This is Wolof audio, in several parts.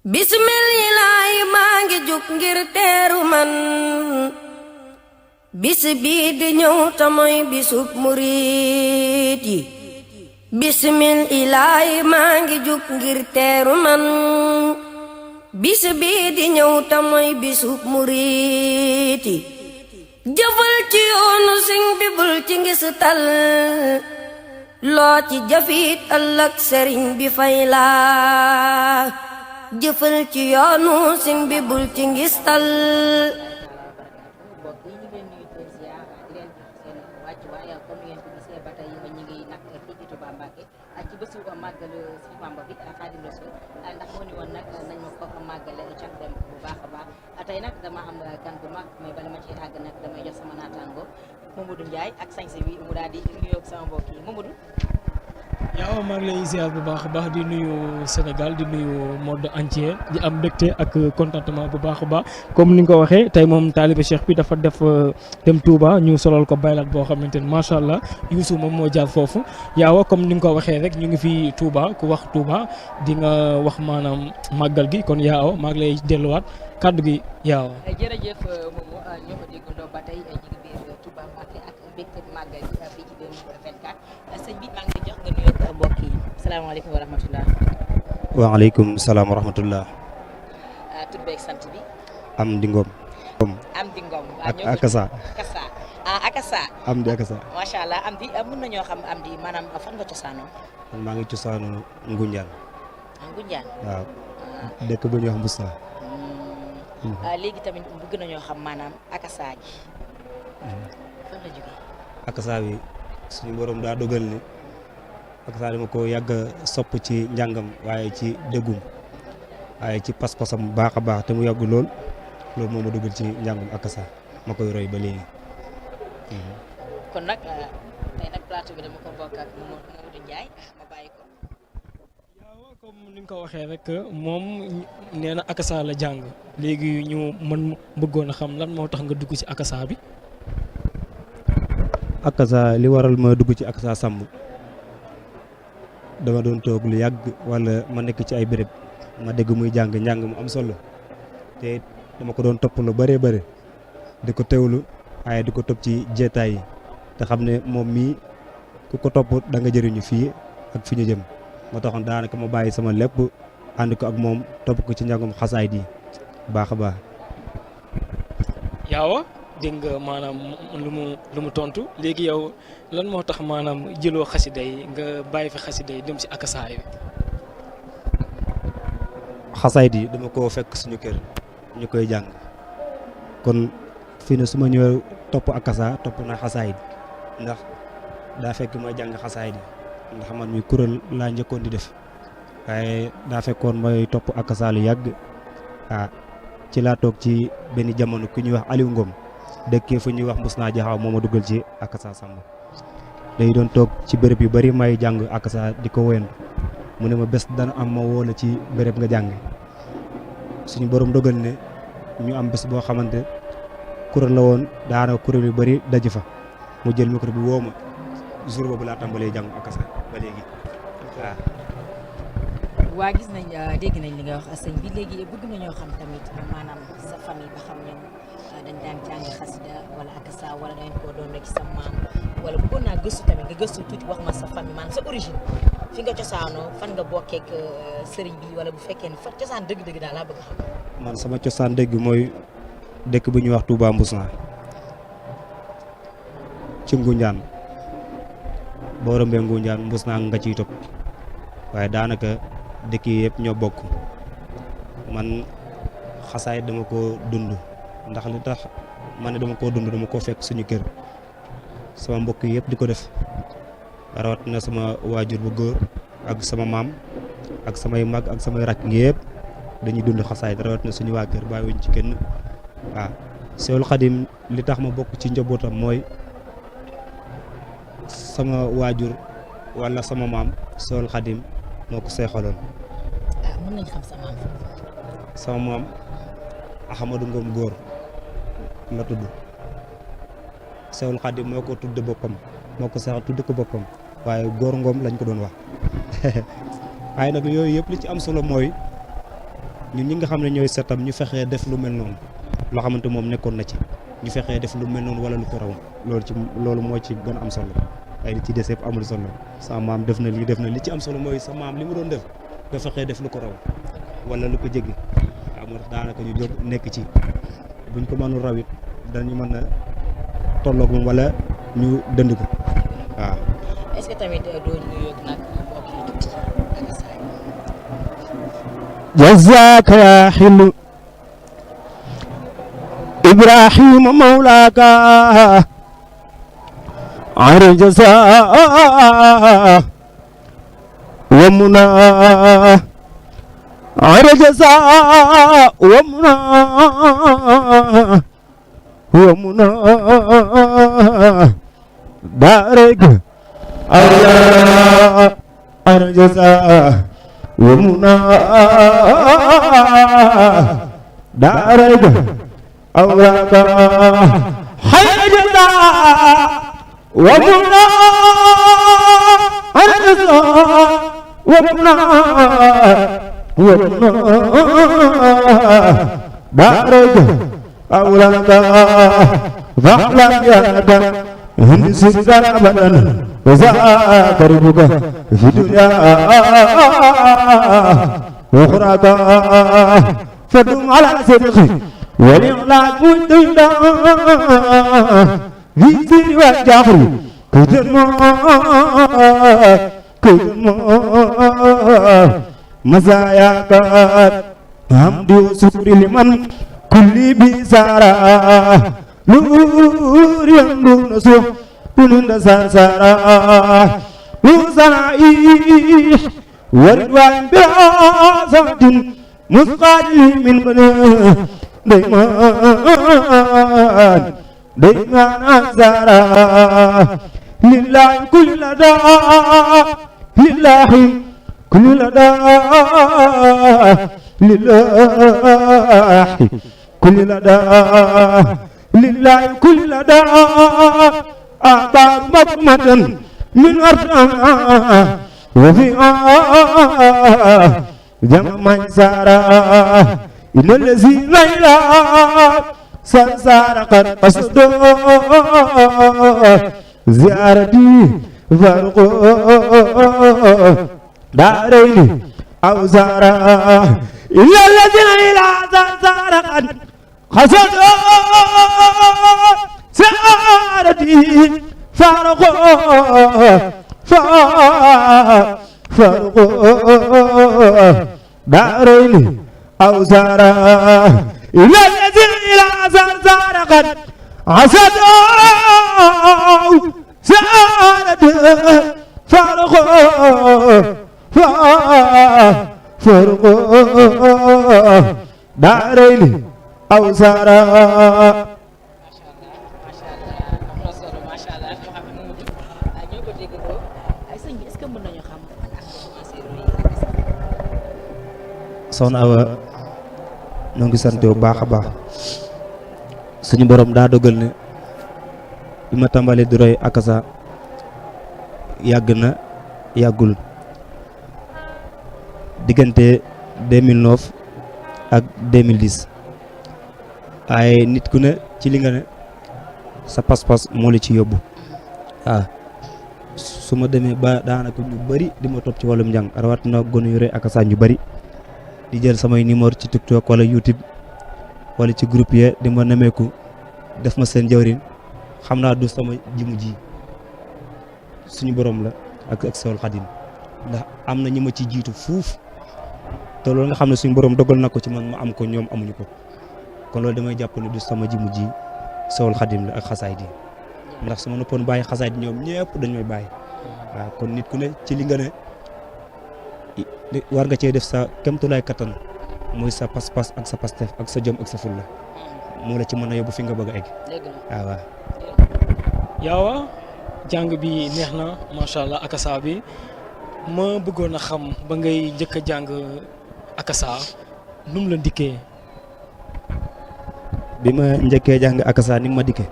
bismillaahi maa ngi jug ngir teeru man bis bii di ñëw ta mooy bisub murit yi bismillaahi maa ngi jug ngir teeru man bis bii di ñëw ta mooy bisub murit yi jëfal ci yoonu Sëñ bi bul ci ngistal loo ci jëfit ëllëg sëriñ bi fay la jëfal ci yoonu Sëñ bi bul ci ngistal mbokk yi ñu leen nuyu di leen ziar di leen jox seen wàccuwaay comme ni ngeen ko gisee ba tey ñu ngi nag fii ci Touba Mbacké ak ci bésu màggal Sëñ Bamba bi Xaadimu Rasuul ndax moo ni woon nag nañ ma ko màggale ca dem bu baax a baax tey nag dama am gan bu mag mais bala ma ci àgg nag damay jox sama naataango Mamadou Ndiaye ak sañse bi mu daal di nuyoo ak sama mbokk yi Mamadou. yaa maa ngi lay ziar bu baax a baax di nuyu Sénégal di nuyu monde entier di am mbégte ak contentement bu baax a baax comme ni nga ko waxee tey moom taalibe Cheikh bi dafa def dem Touba ñu solal ko baylaat boo xamante ni macha allah Youssou moom moo jaar foofu yaawa comme ni nga ko waxee rek ñu ngi fi Touba ku wax Touba di nga wax maanaam màggal gi kon yaawa maa ngi lay delluwaat kàddu gi yaawa. jërëjëf Momo ñoo ko déggandoo ba tey ñu ngi biir Touba Mbacké ak mbégte màggal gi fii ci 2024 sëñ bi maa ngi lay jox nga nuyoo ak mbokk yi salaamaaleykum wa rahmatulah. waaleykum salaam wa rahmatullah. tur beeg sant bi. Amdi Ngom. Amdi Ngom. ak Akasa. Akasa. Amdi Akasa. macha allah Amdi mën nañoo xam Amdi maanaam fan nga cosaanoo. man maa ngi cosaanu Ngunjaan. Ngunjaan. waaw dëkk bu ñuy wax Moussa. léegi tamit bëgg nañoo xam maanaam Akasa gi. fan la jógee. Akasa bi suñu borom daa dogal ni Akasa dama ko yàgg a sopp ci njàngam waaye ci déggum waaye ci pas-pasam bu baax a baax te mu yàgg loolu moo ma dugal ci njàngum Akasa ma koy roy ba léegi. kon nag tey nag plateau bi dama ko bokk ak Mamadou Ndiaye ma bàyyi ko. yaawa comme ni nga ko waxee rek moom nee na Akasa la jàng léegi ñu mën bëggoon a xam lan moo tax nga dugg ci Akasa bi. Akasa li waral ma dugg ci Akasa Samb dama doon toog lu yàgg wala ma nekk ci ay béréb ma dégg muy jàng njàng mu am solo te dama ko doon topp lu bëree bëri di ko teewlu waaye di ko topp ci jeetaay yi te xam ne moom mii ku ko topp da nga jëriñu fii ak fi ñu jëm moo taxoon daanaka ma bàyyi sama lépp ànd ko ak moom topp ko ci njàngum xasaay di baax a baax. yaawa dégg nga maanaam lu mu tontu léegi yow lan moo tax maanaam jëloo xasida yi nga bàyyi fi xasida yi dem ci Akasa yi. xasaay di dama koo fekk suñu kër ñu koy jàng kon fii ne su ma ñëwee topp Akasa topp na xasaay di ndax daa fekk may jàng xasaay di ndax man mi kuréel laa njëkkoon di def waaye daa fekkoon may topp Akasa lu yàgg ci laa toog ci benn jamono ku ñuy wax Aliou Ngom dëkkee fu ñuy wax mus naa jaxaw moo ma dugal ci Akasa Samb day doon toog ci béréb yu bari may jàng Akasa di ko wéyal mu ne ma bés dana am ma woo la ci béréb nga jàng suñu borom dogal ne ñu am bés boo xamante kuréel la woon daanaka kuréel yu bari daje fa mu jël micro bi woo ma jour boobu laa tàmbalee jàng Akasa ba léegi waaw. waa gis nañ dégg nañ li nga wax sëñ bi léegi bëgg nañoo xam tamit maanaam sa famille ba xam ñoom dañ daan jàng xasida wala Akasa wala dañ koo doon rek sa maam wala bëggoon naa gëstu tamit nga gëstu tuuti wax ma sa famille maanaam sa origine fi nga cosaanoo fan nga bokkeek sëriñ bi wala bu fekkee ni fa cosaan dëgg-dëgg daal laa bëgg a xam. man sama cosaan dëgg mooy dëkk bu ñuy wax Touba Mbousnaa ci Ngunjaan boo rombee Ngunjaan Mbousnaa nga ciy topp waaye daanaka dëkk yi yëpp ñoo bokk man xasaay dama ko dund ndax li tax man ne dama koo dund dama koo fekk suñu kër sama mbokk yëpp di ko def rawat na sama waajur bu góor ak sama maam ak samay mag ak samay rakk yëpp dañuy dund xasaay rawat na suñu waa kër bàyyiwuñ ci kenn waaw Seexul Xadim li tax ma bokk ci njabootam mooy sama waajur wala sama maam Seexul Xadim moo ko seexaloon. mën nañ xam sa maam. sama maam Ahmadou Ngom góor la tudd Seexul Xadim moo ko tudd boppam moo ko seexal tudd ko boppam waaye góor Ngom lañ ko doon wax waaye nag yooyu yëpp li ci am solo mooy ñun ñi nga xam ne ñooy setam ñu fexee def lu mel noonu loo xamante moom nekkoon na ci ñu fexee def lu mel noonu wala lu ko raw loolu moo ci gën a am solo ay li ci des yëpp amul solo sa maam def na li ci am solo mooy sa maam li mu doon def nga fexee def lu ko raw wala lu ko jéggi waaw moo tax daanaka ñu jóg nekk ci buñ ko mënul raw it dañu mën a tolloog moom wala ñu dënd ko waaw. est-ce que tamit doo ñu yëg nag mbokk yi tuuti ak saa yi. jazaaka yaa xilu Ibrahima mawlaaka ayra jazaa wa muna ayra jazaa wa muna daarek ayra jazaa wa muna daarek awraaka ayra jazaa wa muna ayra jazaa wa muna daarek awraaka فاحلم يدك هندسك ابدا وذاك ربك في الدنيا واخراك فدم على صدقك والاغلاق مجتهدا في سر والجهر كدما مزاياك حمد وشكر لمن كل بسارة نور ينور نسوح كل سارة وصنائح وردوان براسة مسقال من بناه ديمان أنزارا لله كل لدى لله كل لدى لله كل لدى لله كل لدى أعطار مقمة من أرضنا وفيها جمع من سارا إن الذي لا إله سنسار قد قصدوا زيارتي فرقوا دارين أو زارا إلا الذين إلى سنسار قد قصدوا زيارتي فرقوا دارين أو زارا إلى الذين إلى سنسار قد قصدوا زيارتي فرقوا دارين أو زارا soxna Awa ñoo ngi sant bu baax a baax suñu borom daa dogal ne bi ma tàmbalee di roy akasa yàgg na yàggul diggante 2009 ak 2010 waaye nit ku ne ci li nga ne sa pas-pas moo la ci yóbbu waaw su ma demee ba daanaka ñu bëri di ma topp ci wàllum njàng rawatina gone yu roy akasa ñu bëri di jël samay numéro ci TikTok wala YouTube wala ci groupe yi di ma nemeeku def ma seen jawrin xam naa du sama jimu ji suñu borom la ak Seexul Xadim ndax am na ñi ma ci jiitu fuuf te loolu nga xam ne suñu borom dogal na ko ci man ma am ko ñoom amuñu ko kon loolu damay jàpp ne du sama jimu ji Seexul Xadim la ak xasaay di ndax su ma noppoon bàyyi xasaay di ñoom ñëpp dañ may bàyyi waaw kon nit ku ne ci li nga ne war nga cee def sa kemtulaay kattan muy sa pas-pas ak sa pastef ak sa jom ak sa fulla moo la ci mën a yóbbu fi nga bëgg a egg waaw waaw yaawa jàng bi neex na macha allah akasa bi ma bëggoon a xam ba ngay njëkk a jàng akasa nu mu la dikkee. bi ma njëkkee jàng akasa ni mu ma dikkee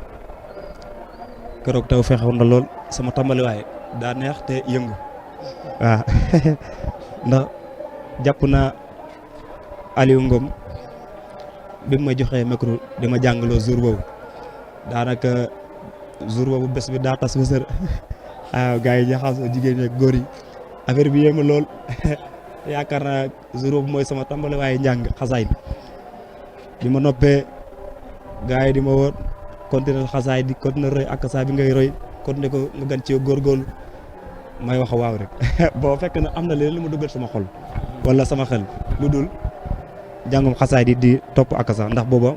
keroog taw fexewoon na lool sama tàmbaliwaay daa neex te yëngu waaw ndax jàpp naa Aliou Ngom bi ma joxee micro di ma jàngaloo jour boobu daanaka jour boobu bés bi daa tas ba sër waaw gars yi jaxasoo jigéen ñi ak góor yi affaire bi yéema lool yaakaar naa jour boobu mooy sama tàmbali waaye njàng xasaay bi ma noppee gars yi di ma woon continuer xasaay di continuer roy ak saa bi ngay roy continuer ko nga gën ci góorgóorlu may wax waaw rek boo fekk na am na leen lu ma duggal sama xol wala sama xel lu dul jàngum xasaay di topp ak saa ndax booba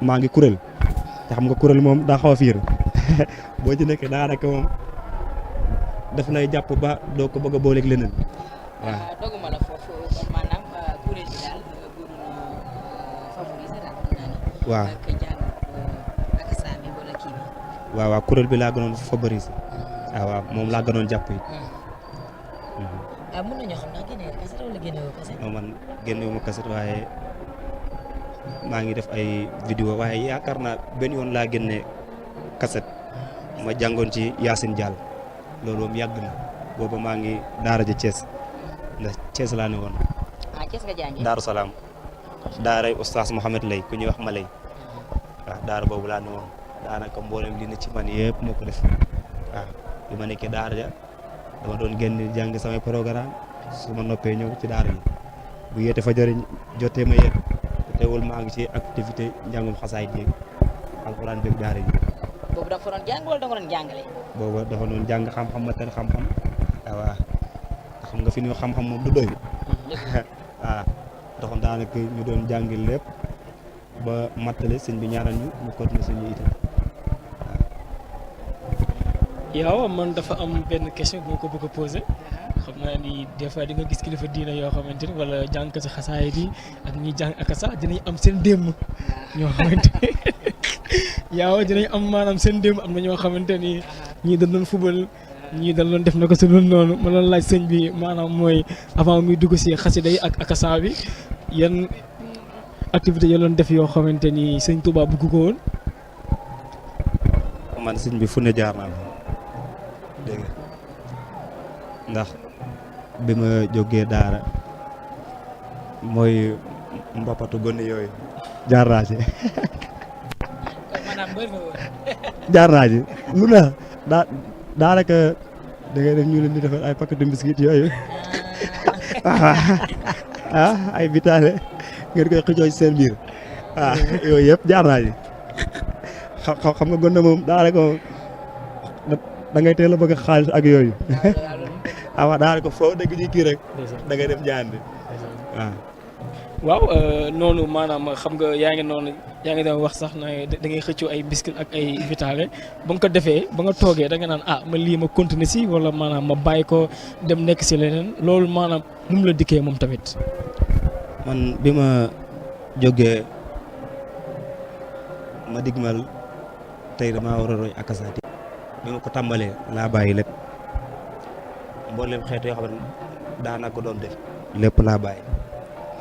maa ngi kuréel te xam nga kuréel moom daa xaw a fiir boo ci nekkee daanaka moom daf lay jàpp ba doo ko bëgg a booleeg leneen waaw. doguma la foofu kon maanaam kuréel bi daal gënu favoriser daal xam naa ni. waaw ak jàng ak saa bi wala kii bi. waaw waaw kuréel bi laa gënoon favoriser waaw moom laa gënoon jàpp it. mën nañoo xam ndax génne nga kaset wala génne woo kaset. non man génne wu ma kaset waaye maa ngi def ay vidéo waaye yaakaar naa benn yoon laa génne kaset ma jàngoon ci Yacine Diall loolu moom yàgg na booba maa ngi daara ja Thiès ndax Thiès laa ne woon. Thiès nga jàngee. Daaru Salaam daaray Oustaz Mouhamed Lay ku ñuy wax ma lay waaw daara boobu laa ne woon daanaka mboolem li ne ci man yëpp moo ko def waaw bi ma nekkee daara ja dama doon génn jàng samay programme su ma noppee ñëw ci daara yi bu yeete fa jëriñ jotee ma yeet teewul maa ngi ci activité njàngum xasaay bi alxuraan beeg daara yi. boobu da nga fa doon jàng wala da nga doon jàngale. booba dafa doon jàng xam-xam ma teel xam-xam waaw xam nga fi ñu xam-xam moom du doy waaw doxoon daanaka ñu doon jàngi lépp ba mattale sëñ bi ñaanal ñu continuer suñu itam yow man dafa am benn question bu ma ko bëgg a posé xam naa ni des fois di nga gis kilifa diina yoo xamante ni wala jàngkati xasaay bi ak ñi jàng akasa dinañ am seen démb ñoo xamante yow dinañ am maanaam seen démb am na ñoo xamante ni ñii dañ doon fubal ñii dañ doon def na ko su dul noonu ma doon laaj sëñ bi maanaam mooy avant muy dugg si xasida yi ak akasa bi yan activité yoo doon def yoo xamante ni sëñ Touba bëgg ko woon. man sëñ bi fu ne jaar naa dégg nga ndax bi ma jógee daara mooy mbapatu gone yooyu jaar naa ci maanaam mbër ma woon. jaar naa ci lu ne daanaka da ngay def ñu leen di defal ay paquetu biscuit yooyu ay bitaale ngeen koy xëccoo ci seen biir yooyu yëpp jaar naa ci xam nga gone moom daanaka moom da ngay teel a bëgg xaalis ak yooyu waaw daanaka foo dégg ci kii rek da ngay dem jaandi waaw noonu maanaam xam nga yaa ngi doon wax sax na da ngay xëccoo ay biscuit ak ay vitale ba nga ko defee ba nga toogee da nga naan ma lii ma continuer si wala maanaam ma bàyyi ko dem nekk si leneen loolu maanaam nu mu la dikkee moom tamit. man bi ma jógee ma digmal tey damaa war a roy akasaati bi ma ko tàmbalee laa bàyyi lépp mboolem xeetu yoo xam ne daanaka ko doon def lépp laa bàyyi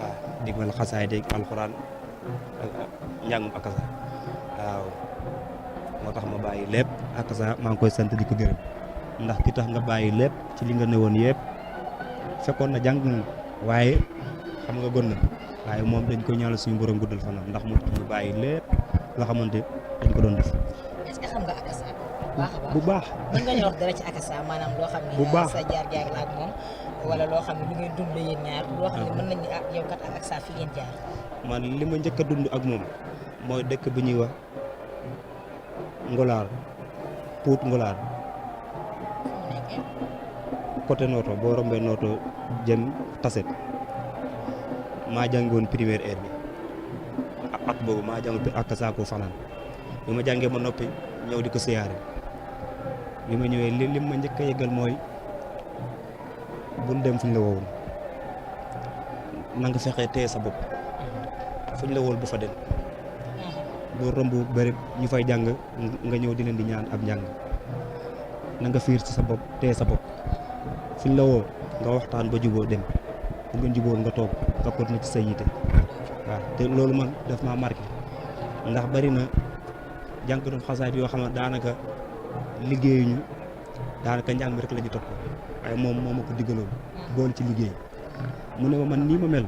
waaw digmal xasaay dégg alxuraan njàngum akasa waaw moo tax ma bàyyi lépp akasa maa ngi koy sant di ko gërëm ndax ki tax nga bàyyi lépp ci li nga newoon yëpp fekkoon na jàng na waaye xam nga gon na waaye moom dañ koy ñaanal suñu borom guddal fanam ndax moo tax ñu bàyyi lépp loo xamante dañ ko doon def. est-ce que xam nga akasa bu baax mën nga ñu wax dara ci akasa maanaam loo xam bu baax ne sa jaar-jaar la ak moom wala loo xam ne lu ngeen dund la yéen ñaar loo xam ne mën nañ ne yow kat ak akasa fi ngeen jaar. man li ma njëkk a dund ak moom mooy dëkk bi ñuy wax Ngolaar Pout Ngolaar côté Noto boo rombee Noto jëm Taset maa jàngoon première heure bi at boobu maa jàngoon ak saako fanaan bi ma jàngee ma noppi ñëw di ko siyaare bi ma ñëwee li ma njëkk a yëgal mooy buñ dem fuñ la woowoon na nga fexee téye sa bopp fuñ la wool bu fa dem boo romb bëri ñu fay jàng nga ñëw di leen di ñaan ab njàng na nga fiir ci sa bopp téye sa bopp fuñ la woo nga waxtaan ba juboo dem bu ngeen juboo nga toog nga continuer ci sa yite waaw te loolu man daf maa marqué ndax bari na jànkatu xasaayid yoo xam ne daanaka liggéeyuñu daanaka njàng mi rek la ñu topp waaye moom moo ma ko diggaloon boole ci liggéey mu ne ma man nii ma mel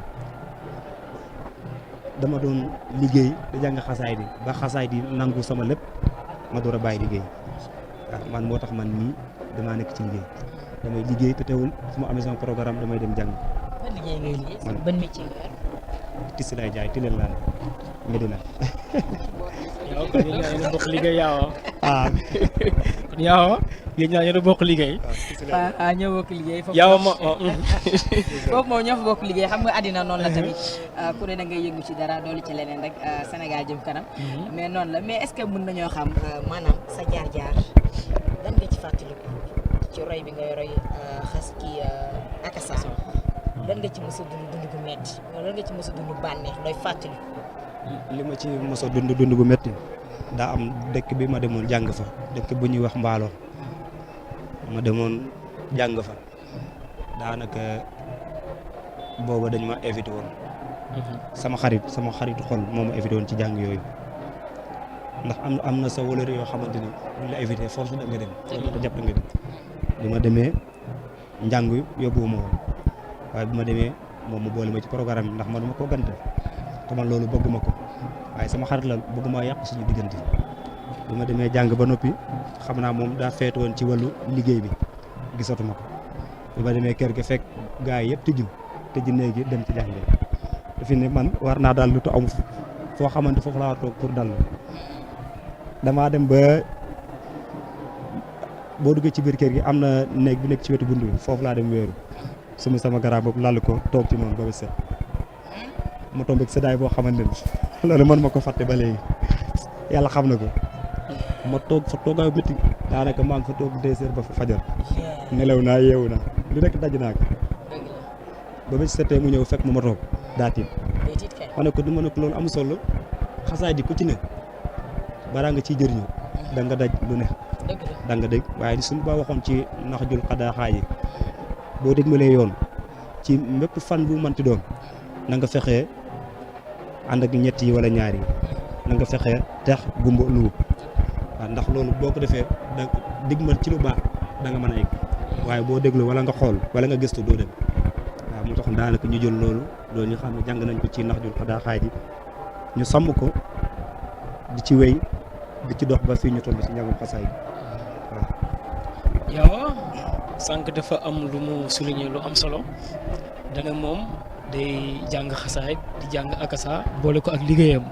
dama doon liggéey di jàng xasaay di ba xasaay di nangu sama lépp ma door a bàyyi liggéey waaw man moo tax man nii damaa nekk ci liggéey damay liggéey te teewul su ma amee sama programme damay dem jàng. ban liggéey ngay liggéey. man ban métier nga yor. tissu lay jaay tileel laa ne Medina. yow kon yéen ñaa yéen a bokk liggéey yaawoo. ah. kon yaawoo yéen ñaa yéen a bokk liggéey. waaw ñoo bokk liggéey. yaawoo ma foofu moom ñoo fa bokk liggéey xam nga àddina noonu la tamit ku ne da ngay yëngu ci dara doolu ci leneen rek Sénégal jëm kanam. mais noonu la mais est-ce que mën nañoo xam maanaam sa jaar-jaar lan nga ci fàttaliku ci roy bi ngay roy xas kii Akassa lan nga ci mës a dund gu metti lan nga ci mës a dund bànneex looy fàttaliku. li ma ci mos a dund gu metti daa am dëkk bi ma demoon jàng fa dëkk bu ñuy wax Mbaalo ma demoon jàng fa daanaka booba dañ ma invité woon. sama xaritu xol moo ma invité woon ci jàng yooyu ndax am na sa wóllare yoo xamante ni buñ la invité force da nga dem. te jàpp nga dem bi ma demee njàng yóbbuwuma woon waaye bi ma demee moom mu boole ma ci programme bi ndax man dama ko gante te man loolu bëgguma ko waaye sama xarit la bëgguma yàq suñu diggante bi ma demee jàng ba noppi xam naa moom daa feetu woon ci wàllu liggéey bi gisatuma ko bi ma demee kër ga fekk gaa yi yëpp tëju néegi dem ci jàng te fi ne man war naa daal lu tu amu foo xamante foofu laa war toog pour dal damaa dem ba boo duggee ci biir kër gi am na néeg bi nekk ci wetu bunt bi foofu laa dem wéeru sama garab boobu lal ko toog ci noonu ba set ma tombé ak seddaay boo xamante ni loolu man ma ko fàtte ba léegi yàlla xam na ko ma toog fa toogaayu métti daanaka maa ngi fa toog 2 heures ba fa fajar nelaw naa yeewu naa lu nekk daj naa ko ba ba setee mu ñëw fekk ma toog daa tiit ma ne ko loolu am solo xasaay di ku ci ne balaa nga ciy jëriñu da nga daj lu ne da nga dégg waaye suñu ba waxoon ci nax jul xadaa xaaji boo dégmalee yoon ci mépp fan bu mënti doon na nga fexee ànd ak ñett yi wala ñaar yi na nga fexee tex gumba lu waaw ndax loolu boo ko defee da digmal ci lu baax da nga mën a egg waaye boo déglu wala nga xool wala nga gëstu doo dem waaw moo tax daanaka ñu jël loolu ñu xam ne jàng nañ ko ci nax jul xadaa xaaji ñu sàmm ko di ci wéy di ci dox ba fii ñu toll ci njàngum xasaay waaw. yow sànq dafa am lu mu souligner lu am solo dana moom day jàng xasaay di jàng Akassa boole ko ak liggéeyam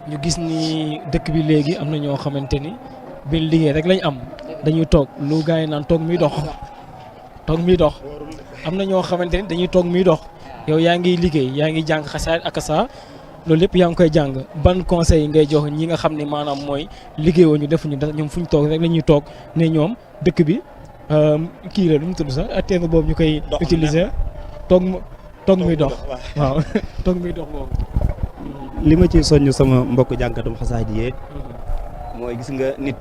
ñu gis ni dëkk bi léegi am na ñoo xamante ni benn liggéey rek lañ am dañuy toog lu gars yi naan toog muy dox am na ñoo xamante ni dañuy toog muy dox yow yaa ngi liggéey yaa ngi jàng xasaay Akassa loolu lépp yaa ngi koy jàng ban conseil ngay jox ñi nga xam ne maanaam mooy liggéeyoo ñu defuñu dara ñoom fu ñu toog rek la ñuy toog ne ñoom dëkk bi kii la nu mu tudd sax terme boobu ñu koy utiliser toog muy dox waaw toog muy dox boobu. li ma ci soññ sama mbokk jànkatum xasaay di yee mooy gis nga nit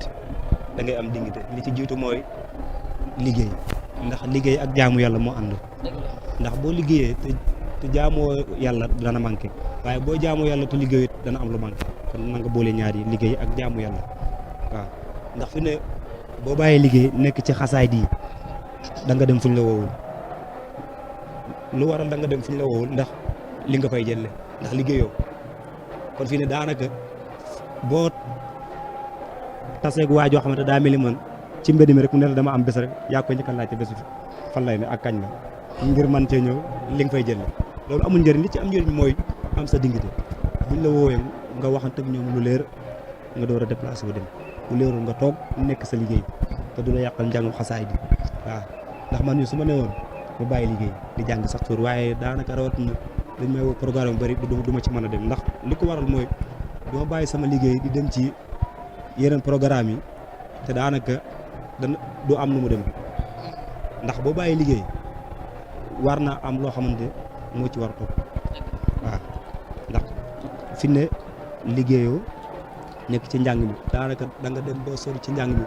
da ngay am dignité li ci jiitu mooy liggéey ndax liggéey ak jaamu yàlla moo ànd ndax boo liggéeyee te jaamoo yàlla dana manqué waaye boo jaamoo yàlla te liggéeyut dana am lu manqué kon na nga boole ñaar yi liggéey ak jaamu yàlla waaw ndax fi ne boo bàyyee liggéey nekk ci xasaay di da nga dem fuñ la woowul lu waral da nga dem fuñ la woowul ndax li nga fay jëlle ndax liggéeyoo kon fii ne daanaka boo taseeg waa joo xamante daa mel ni man ci mbedd mi rek mu ne la dama am bés rek yaa koy njëkk a laajte bés fan lay ne ak kañ la ngir man cee ñëw li nga fay jëlle loolu amul njëriñ li ci am njëriñ mooy am sa dignité buñ la woowee nga waxante ak ñoom lu leer nga door a déplacé wu dem bu leerul nga toog nekk sa liggéey te du la yàqal njàngum xasaay bi waaw ndax man su ma ne woon ma bàyyi liggéey di jàng sax tur waaye daanaka rawatina dañ may woo programme bu bëri du ma ci mën a dem ndax li ko waral mooy du ma bàyyi sama liggéey di dem ci yeneen programme yi te daanaka du am nu mu dem ndax boo bàyyi liggéey war naa am loo xamante moo ci war a topp waaw ndax fi ne liggéeyoo nekk ci njàng mi daanaka da nga dem boo sori ci njàng mi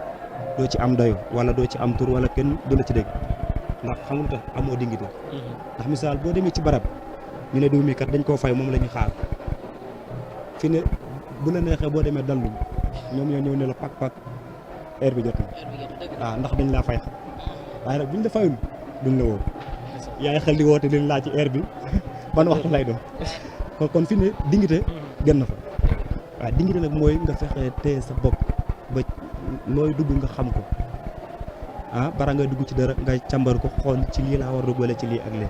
doo ci am dayo wala doo ci am tur wala kenn du la ci dégg ndax xamul tax amoo dignité ndax misaal boo demee ci barab ñu ne diw mi kat dañ koo fay moom la ñu xaar fi ne bu la neexee boo demee dallu ñoom ñoo ñëw ne la pak heure bi jot na waaw ndax dañ laa fay waaye nag buñ la fayul duñ la woo yaay xel di woote liñ laa ci heure bi ban waxtu lay doon kon fi ne dignité gën na fa waaw dignité nag mooy nga fexe téye sa bopp ba looy dugg nga xam ko bara ngay dugg ci dara nga càmbar ko xool ci lii laa war a dugg wala ci lii ak lee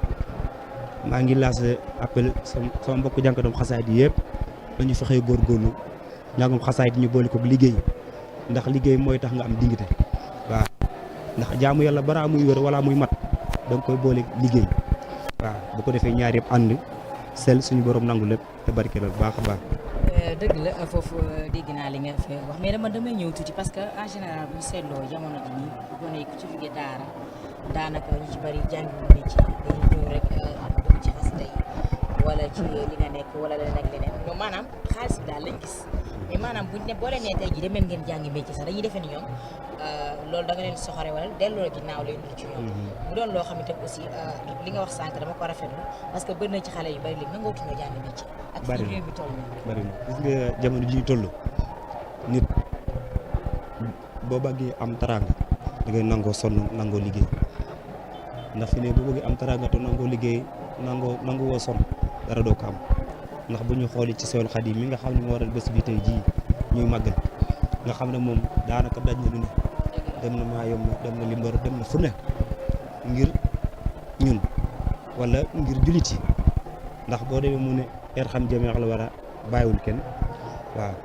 maa ngi lancé appel sama mbokk jànkatam xasaayid yi yëpp dañu fexee góorgóorlu njàngum xasaayid ñu boole ko liggéey ndax liggéey mooy tax nga am dignité waaw ndax jaamu yàlla bara muy wér wala muy mat da nga koy boole liggéey waaw bu ko defee ñaar yëpp ànd sel suñu borom nangu lépp te barke la bu baax a baax. dëgg la foofu dégg naa li nga fi wax mais damay ñëw tuuti parce que en général bu ñu seetloo jamono ji nii gone yi ku ci jógee daara daanaka ñu ci bari jàngiwuñ ne ci dañuy ñëw rek dugg ci xasida yi wala ci li nga nekk wala leneen ak leneen ñoom maanaam xaalis bi daal lañ gis mais maanaam buñ ne boo leen nee tey jii dem leen ngeen jàngi métier sax dañuy defee ni ñoom loolu da nga leen soxore wala delloo ginnaaw lay ndur ci ñoom mu doon loo xam ne tam aussi li nga wax sànq dama ko rafetlu parce que bëri na ci xale yu bari léegi nangootu nga jàngi métier ak fi réew mi toll bari na gis nga jamono ji ñu toll nit boo bëggee am teraanga da ngay nangoo sonn nangoo liggéey ndax fi ne boo bëggee am teraanga te nangoo liggéey nangoo woo sonn dara doo ko am ndax bu ñu xoolee ci Seexul Xadiim mi nga xam ne moo waral bés bi tey jii ñuy màggal nga xam ne moom daanaka daj na lu ne dem na maa yomb dem na limbar dem na fu ne ngir ñun wala ngir jullit yi ndax boo demee mu ne irham jamii'al waraa bàyyiwul kenn waaw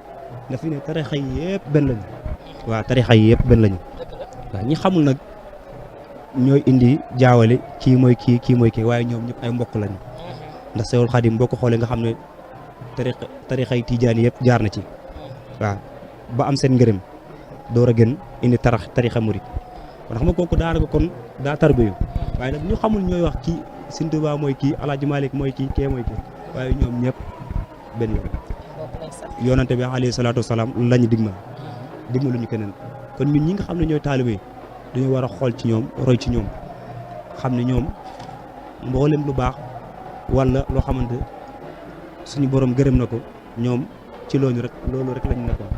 ndax fi ne tarixa yi yëpp benn lañu waaw tarixa yi yëpp benn lañu waaw ñi xamul nag ñooy indi jaawale kii mooy kii waaye ñoom ñëpp ay mbokk lañu ndax Seexul Xadiim boo ko xoolee nga xam ne tarixa yi tiijaan yëpp jaar na ci waaw ba am seen ngërëm door a gën indi tarixa murit kon xam nga kooku daanaka kon daa tarbiyu waaye nag ñu xamul ñooy wax kii Sëñ Tuubaa mooy kii Alaaji Maalik mooy kii kee mooy kii waaye ñoom ñëpp benn yoonante bi alayhi salaatu wasalaam lañu digmaluñu keneen kon ñun ñi nga xam ne ñooy taalibe yi dañu war a xool ci ñoom roy ci ñoom xam ne ñoom mboolem lu baax wala loo xamante suñu borom gërëm na ko ñoom ci loolu rek lañu nekkoon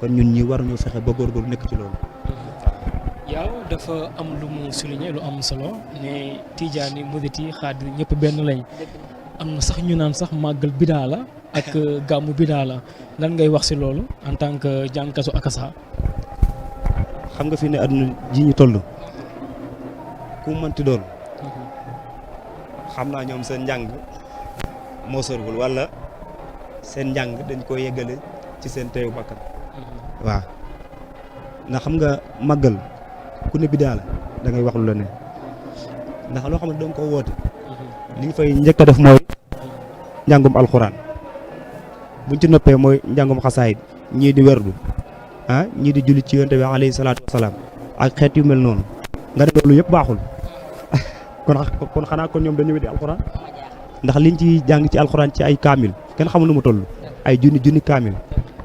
kon ñun ñi war ñu fexe ba góorgóorlu nekk ci loolu. yow dafa am lu mu souligné lu am solo ne Tijaani murit yi xaadir ñëpp benn lañ am na sax ñu naan sax màggal bidaa la ak gàmmu bidaa la lan ngay wax si loolu en tant que jàngkatu akasa. xam nga fi ne àdduna ji ñu toll ku mënti doon xam naa ñoom seen njàng moo sorgul wala seen njàng dañ ko yeggale ci seen teewu bakkan waaw ndax xam nga màggal ku ne bidaa la da ngay wax lu la ne ndax loo xam ne danga ko woote li ñu fay njëkk a def mooy njàngum alxuraan buñ ci noppee mooy njàngum xasaayid ñii di werdu ñii di julli ci yonent bi alayhi salaatu wasalaam ak xeet yu mel noonu nga ne loolu yëpp baaxul kon xanaa kon ñoom dañu weddi alxuraan ndax liñ ci jàng ci alxuraan ci ay kaamil kenn xamul nu mu toll ay junni kaamil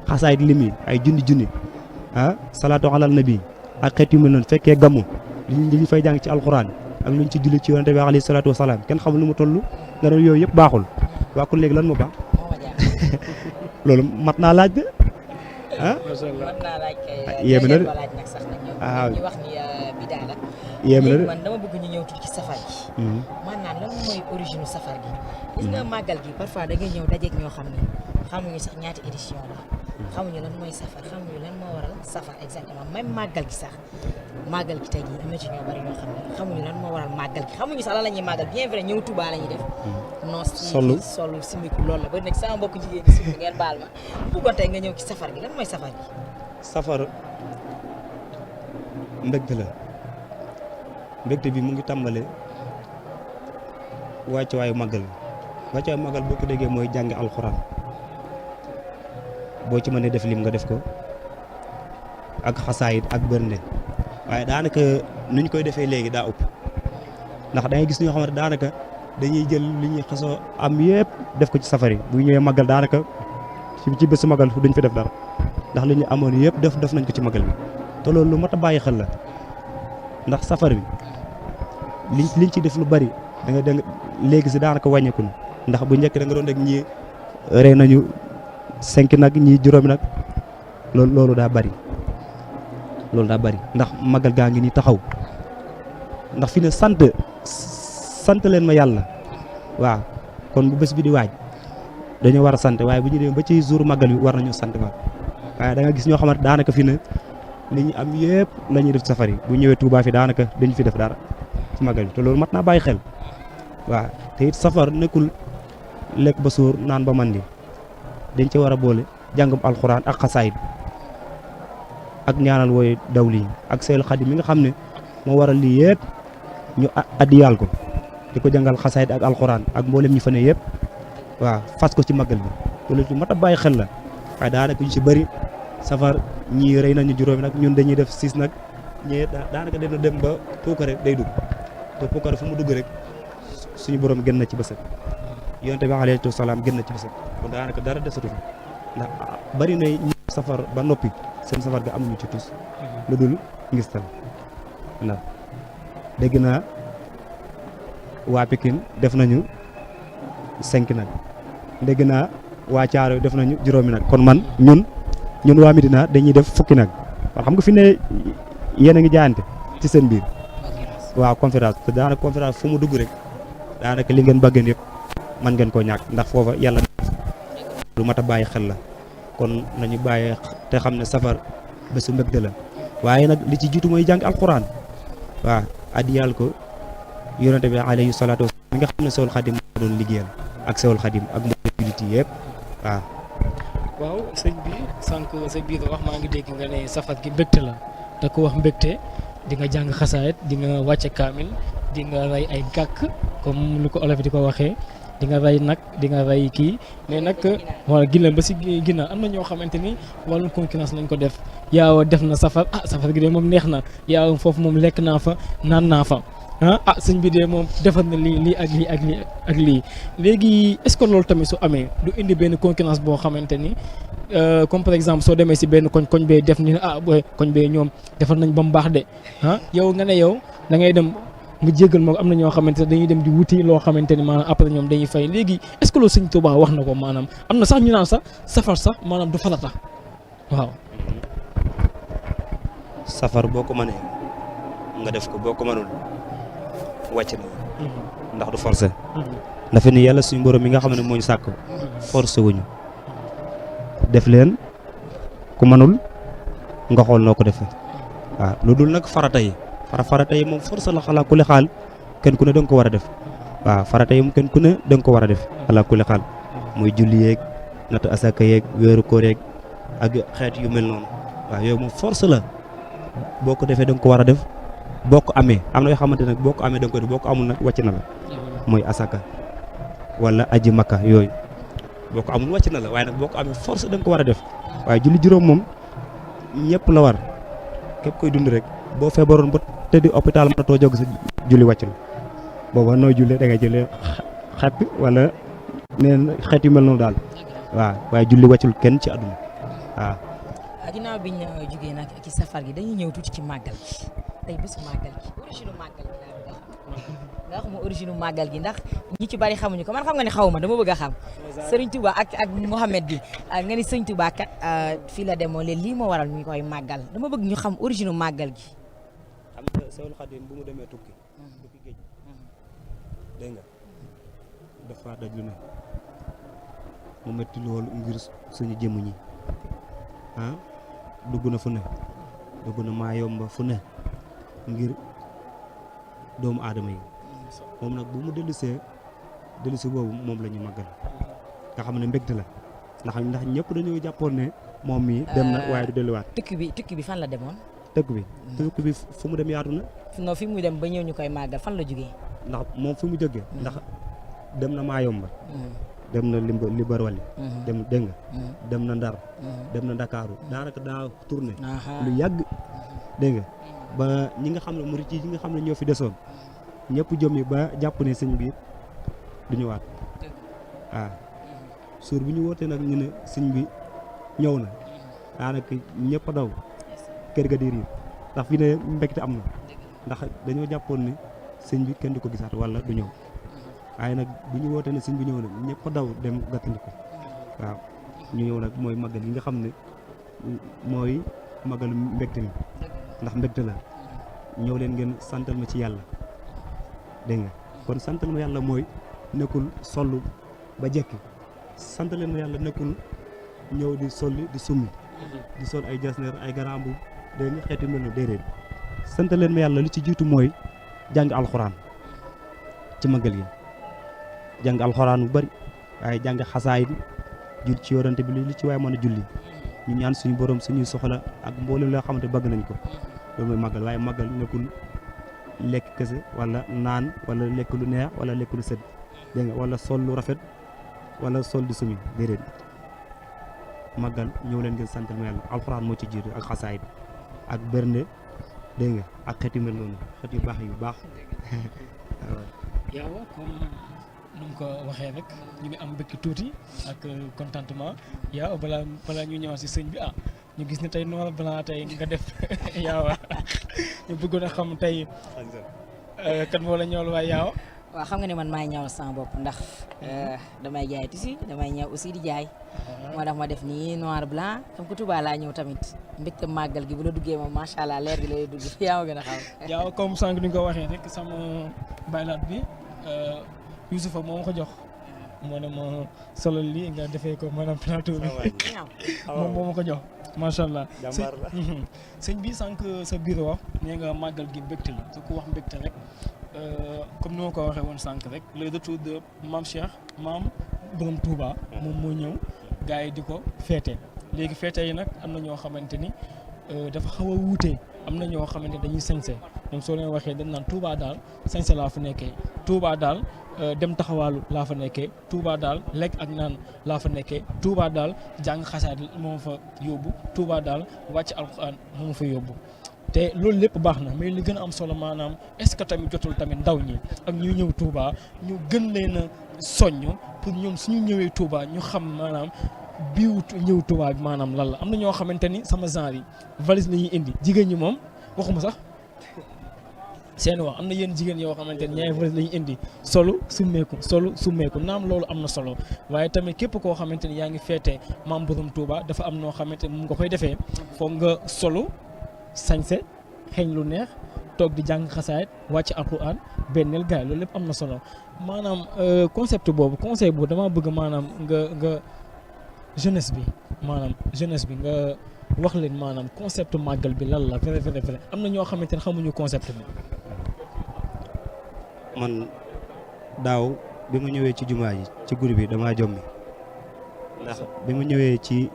xasaayid limi ay junni salaatu alal nabi ak xeet yu mel noonu fekkee gàmmu li ñu fay jàng ci alxuraan ak luñ ci julli ci yonent bi alayhi salaatu wasalaam kenn xamul nu mu toll nga ne yooyu yëpp baaxul waa kon léegi lan moo baax loolu mat naa laaj de mën naa laaj kay yéeme na de laaj nag sax nag ñoom ñu wax ni bidaa la yéeme na de man dama bëgg ñu ñëw tuuti ci safar gi maanaam lan mooy origine safar gi gis nga màggal gi parfois da ngay ñëw dajeeg ñoo xam ne xamuñu sax ñaati édition la xamuñu lan mooy safar xamuñu lan moo waral safar exactement même màggal gi sax màggal gi tey jii am na ci ñoo bari ñoo xam ne xamuñu lan moo waral màggal gi xamuñu sax lan la ñuy màggal bien vrai ñëw Touba la ñuy def non solu simiku loolu la ba nekk sama mbokk jigéen ñi simiku ngeen baal ma bëggoon tey nga ñëw ci safar gi lan mooy safar gi safar mbégte la mbégte bi mu ngi tàmbale wàccuwaayu màggal boo ko déggee mooy jàngi alxuraan boo ci mënee def lim nga def ko ak xasaayit ak bernde waaye daanaka nuñ koy defee léegi daa ëpp ndax da ngay gis ñoo xamante daanaka dañuy jël li ñuy xasoo am yëpp def ko ci safar yi bu ñëwee màggal daanaka ci bésu màggal duñ fi def dara ndax li ñu amoon yëpp def nañ ko ci màggal bi te loolu lu mat a bàyyi xel la ndax safar bi liñ ci def lu bari da nga léegi si daanaka wàññeeku na ndax bu njëkk da nga doon rek ñii rey nañu 5 nag ñii juróomi nag loolu daa bari ndax màggal gaa ngi nii taxaw ndax fi ne sant leen ma yàlla waaw kon bu bés bi di waaj dañoo war a sant waaye bu ñu demee ba ci jour màggal bi war nañu sant ma waaye da nga gis ñoo xamante daanaka fi ne li ñu am yëpp la ñuy def safar yi bu ñëwee Touba fi daanaka dañu fi def dara ci màggal bi te loolu mat naa bàyyi xel waaw te it safar nekkul lekk ba suur naan ba mandi dañ ci war a boole jàngam alxuraan ak xasaayid ak ñaanal wooy dawli ak Seexul Xadiim mi nga xam ne moo waral lii yëpp ñu addiyaal ko di ko jàngal xasaayid ak alxuraan ak mboolem ñi fa ne yëpp waaw fas ko ci màggal bi te loolu mat a bàyyi xel la waaye daanaka ñu ci bëri safar ñii rey nañu juróomi nag ñun dañuy def 6 nag ñii daanaka dina dem ba puukare day dugg te puukare fu mu dugg rek suñu borom gën na ci bësëg yonte bi alayhi salaam gën na ci bësëg kon daanaka dara desatu fa ndax bari na ñi safar ba noppi seen safar ga amuñu ci tus lu dul ngistal ndax dégg naa waa Pikine def nañu 5 nag dégg naa waa Thiaroye def nañu juróomi nag kon man ñun waa Medina dañuy def fukki nag waaw xam nga fi ne yéen a ngi jaayante ci seen biir waaw conférence te daanaka conférence fu mu dugg rek daanaka li ngeen bëggeen yëpp man ngeen koo ñàkk ndax foofa yàlla lu mat a bàyyi xel la kon nañu bàyyi te xam ne safar bésu mbégte la waaye nag li ci jiitu mooy jàng alxuraan waaw addiyal ko yonente bi alayhi salaatu wasalaam mi nga xam ne Seexul Xadiim moo doon liggéeyal ak Seexul Xadiim ak mboolem jullit yi yëpp waaw. waaw sëñ bi sànq sa biir wax maa ngi dégg nga ne safar gi mbégte la te ko wax mbégte di nga jàng xasaayit di nga wàcce kaamil di nga rey ay gàkk comme lu ko olof di ko waxee di nga rey nag di nga rey kii mais nag wala ginnaaw ba si ginnaaw am na ñoo xamante ni wàllum concurrence lañ ko def yaaw def na safar safar gi de moom neex na yaaw foofu moom lekk naa fa naan naa fa sëñ bi de moom defar na lii ak lii ak lii ak lii léegi est-ce que loolu tamit su amee du indi benn concurrence boo xamante ni comme par exemple soo demee si benn koñ bee def ni booy koñ bee ñoom defar nañ ba mu baax de yow nga ne yow da ngay dem nga jéggal moom am na ñoo xamante ne dañuy dem di wuti loo xamante ni maanaam après ñoom dañuy fay léegi est-ce que loolu sëñ Tuubaa wax na ko maanaam am na sax ñu naan sax safar sax maanaam du farata waaw. safar boo ko mënee nga def ko boo ko mënul wàcc na ndax du forcé dafa ni yàlla suñu borom mi nga xam ne moo ñu sàkk forcé wuñu def leen ku mënul nga xool noo ko defee waaw lu dul nag farata yi farata yi moom forcé la xalaa ku le xaal kenn ku ne da nga ko war a def waaw farata yi moom kenn ku ne da nga ko war a def xalaa ku le xaal muy julli yeeg natt asaka yeeg weeru koor yeeg ak xeet yu mel noonu waaw yooyu moom force la boo ko defee da nga ko war a def boo ko amee am na yoo xamante nag boo ko amee da nga ko def boo ko amul nag wàcc na la mooy asaka wala aji makka yooyu boo ko amul wàcc na la waaye nag boo ko amee force da nga ko war a def waaye julli juróom moom ñëpp la war képp koy dund rek boo feebaroon ba tëddi hôpital mënatoo jóg sa julli wàcc la booba nooy jullee da ngay jëlee xepp wala neen xeet yu mel noonu daal waaw waaye julli wàccul kenn ci àdduna waaw. ginnaaw bi ñu jógee nag ci safar gi dañuy ñëw tuuti ci màggal gi tey bésu màggal gi origine màggal gi laa bëgg a xam nga wax ma origine màggal gi ndax ñi ci bari xamuñu ko man xam nga ne xaw ma dama bëgg a xam Serigne Touba ak Mohamed bi nga ni Serigne Touba kat fii la demoo leen lii moo waral ñu koy màggal dama bëgg ñu xam origine màggal gi. xam nga Seexul Xadiim bu mu demee tukki géej dégg nga dafa daj lu ne mu metti loolu ngir suñu jëmm ñi dugg na fu ne dugg na maa yomba fu ne ngir doomu aadama yi moom nag bu mu dellusee boobu moom la ñu màggal nga xam ne mbégte la ndax ñëpp dañoo jàppoon ne moom mii dem na waaye du delluwaat. tukki bi fan la demoon. tukki bi fu mu dem yaatu na. non fi mu dem ba ñëw ñu koy màggal fan la jógee. ndax moom fi mu jógee. ndax dem na maa yomba. dem na Libreville dem dégg nga dem na Ndar dem na Ndakaaru daanaka daa tourné lu yàgg dégg nga ba ñi nga xam ne murit yi ñi nga xam ne ñoo fi desoon ñëpp jommi ba jàpp ne sëñ bi du ñëwaat waaw suur bi ñu wootee nag ñu ne sëñ bi ñëw na daanaka ñëpp a daw kër ga di riir ndax fi ne mbégte am na ndax dañoo jàppoon ne sëñ bi kenn du ko gisaat wala du ñëw waaye nag bu ñu wootee ne sëñ bi ñëw nag ñëpp a daw dem gàttandi ko waaw ñu ñëw nag mooy màggal yi nga xam ne mooy màggalu mbégte mi ndax mbégte la ñëw leen ngeen santal ma ci yàlla dégg nga kon santal ma yàlla mooy nekkul sollu ba jekki sant leen ma yàlla nekkul ñëw di solli di summi di sol ay jasneer ay garambu dégg nga xeeti mel na déedéet sant leen ma yàlla li ci jiitu mooy jàng alxuraan ci magal yi jàng alxuraan bu bari waaye jàng xasaayid jul ci yorante bi li ci waaye mën a julli ñu ñaan suñu borom suñuy soxla ak mboolem loo xamante bëgg nañ ko loolu mooy magal waaye magal nekkul lekk kese wala naan wala lekk lu neex wala lekk lu sedd dégg nga wala sol lu rafet wala sol di sumi déedéet magal ñëw leen ngeen santal ma yàlla alxuraan moo ci jiitu ak xasaayid ak bernde dégg nga ak xeet yu mel noonu xeet yu baax yow comme nu mu ko waxee rek ñu ngi am mbëkk tuuti ak contentement yow balaa ñu ñëwaat si sëñ bi ñu gis ne tey noir blanc tey nga def yaawa ñu bëggoon a xam tey kan moo la ñëwal waaye yaawa. waaw xam nga ne man maay ñëwal sama bopp ndax damay jaay tissu damay ñëw aussi di jaay moo tax ma def nii noir blanc comme que Touba laa ñëw tamit mbégte màggal gi bu la duggee moom macha allah leer gi lay dugg yaa ma gën a xam. yaaw comme sànq ni nga ko waxee rek sama baylaat bi Youssoufa moo ma ko jox moo ne ma solal lii nga defee ko maanaam plateau bi moom moo ma ko jox macha allah. sëñ bi sànq sa biir wax nee nga màggal gi mbégte la su ko wax mbégte rek. comme ni ma ko waxee woon sànq rek le retour de Mame Cheikh maam borom Touba moom moo ñëw gars yi di ko féete léegi féete yi nag am na ñoo xamante ni dafa xaw a wuute am na ñoo xamante dañuy sañse ñoom soo leen waxee dañ naan Touba daal sañse laa fa nekkee Touba daal dem taxawaalu laa fa nekkee Touba daal lekk ak naan laa fa nekkee Touba daal jàng xasaat moo fa yóbbu Touba daal wàcc alxuraan moo fa yóbbu te loolu lépp baax na mais li gën a am solo maanaam est-ce que tamit jotul tamit ndaw ñi ak ñuy ñëw Touba ñu gën leen a soññ pour ñoom suñu ñëwee Touba ñu xam maanaam biiw ñëw Touba bi maanaam lan la am na ñoo xamante ni sama genre yi valise la ñuy indi jigéen ñi moom waxuma sax seen wax am na yenn jigéen yoo xamante ni ñaari valise la ñuy indi solu summeeku naam loolu am na solo waaye tamit képp koo xamante ni yaa ngi feete maam borom Touba dafa am noo xamante ni mu nga koy defee foog nga solu sañse xeeñ lu neex toog di jàng xasaayit wàcc alxuraan benneel gaay loolu lépp am na solo maanaam concept boobu conseil boobu dama bëgg maanaam nga jeunesse bi nga wax leen maanaam concept màggal bi lan la vrai am na ñoo xamante ne xamuñu concept bi. man daaw bi ma ñëwee ci jumaa ji ci guddi bi damaa jommi ndax bi ma ñëwee ci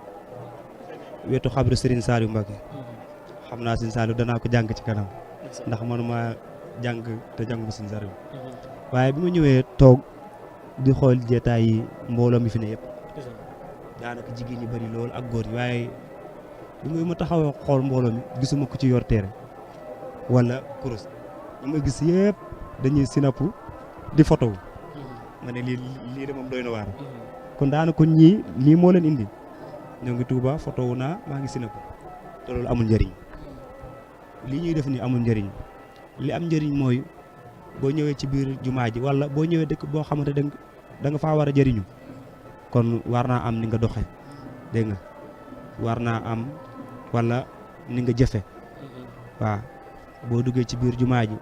wetu xabru Serigne Saliou Mbacké xam naa Serigne Saliou danaa ko jàng ci kanam ndax manuma jàng te jàngu Serigne Saliou waaye bi ma ñëwee toog di xool jeetaay yi mbooloo mi fi ne yëpp daanaka jigéen ñi bari lool ak góor yi waaye bi ma taxawee xool mbooloo mi gisuma ko ci yor téere wala kurus ñu ma gis yëpp dañuy sinapu di photo ma ne lii de moom doy na waar kon daanaka ñii lii moo leen indi ñoo ngi Touba photo wu naa maa ngi sinapu te loolu amul njëriñ lii ñuy def nii amul njëriñ li am njëriñ mooy boo ñëwee ci biir jumaa ji wala boo ñëwee dëkk boo xamante da nga faa war a jëriñu kon war naa am ni nga doxe dégg nga war naa am wala ni nga jëfe waaw boo duggee ci biir jumaa ji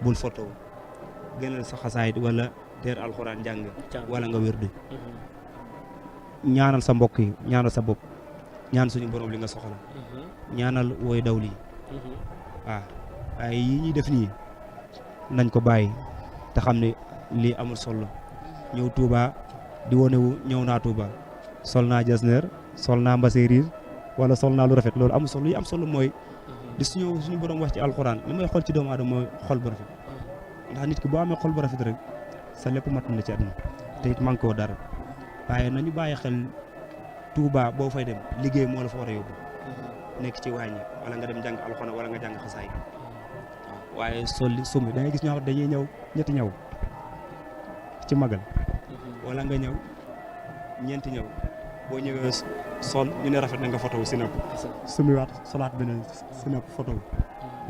bul photo gënal sa xasaayit wala teer alxuraan jàng wala nga wérdu ñaanal sa mbokk yi ñaanal sa bopp ñaan suñu borom li nga soxla ñaanal wooy daw lii waaw waaye yi ñuy def nii nañ ko bàyyi te xam ne lii amul solo ñëw Touba di wonewu ñëw naa Touba sol naa jasneer sol naa mbaseeriir wala sol naa lu rafet loolu amul solo yi am solo mooy di suñu borom wax ci alxuraan li may xool ci doomu aadama mooy xol bu rafet ndax nit ki boo amee xol bu rafet rek sa lépp mat na ci àdduna te it manqué woo dara waaye nañu bàyyi xel Touba boo fay dem liggéey moo la fa war a yóbbu nekk ci wàññi wala nga dem jàng alxuraan wala nga jàng xasaay waaye solli summi da ngay gis ñoo xam dañuy ñëw ñetti ñëw ci magal wala nga ñëw ñeenti ñëw boo ñëwee sol ñu ne rafet na nga photo sinap summi waat solaat beneen sinap photo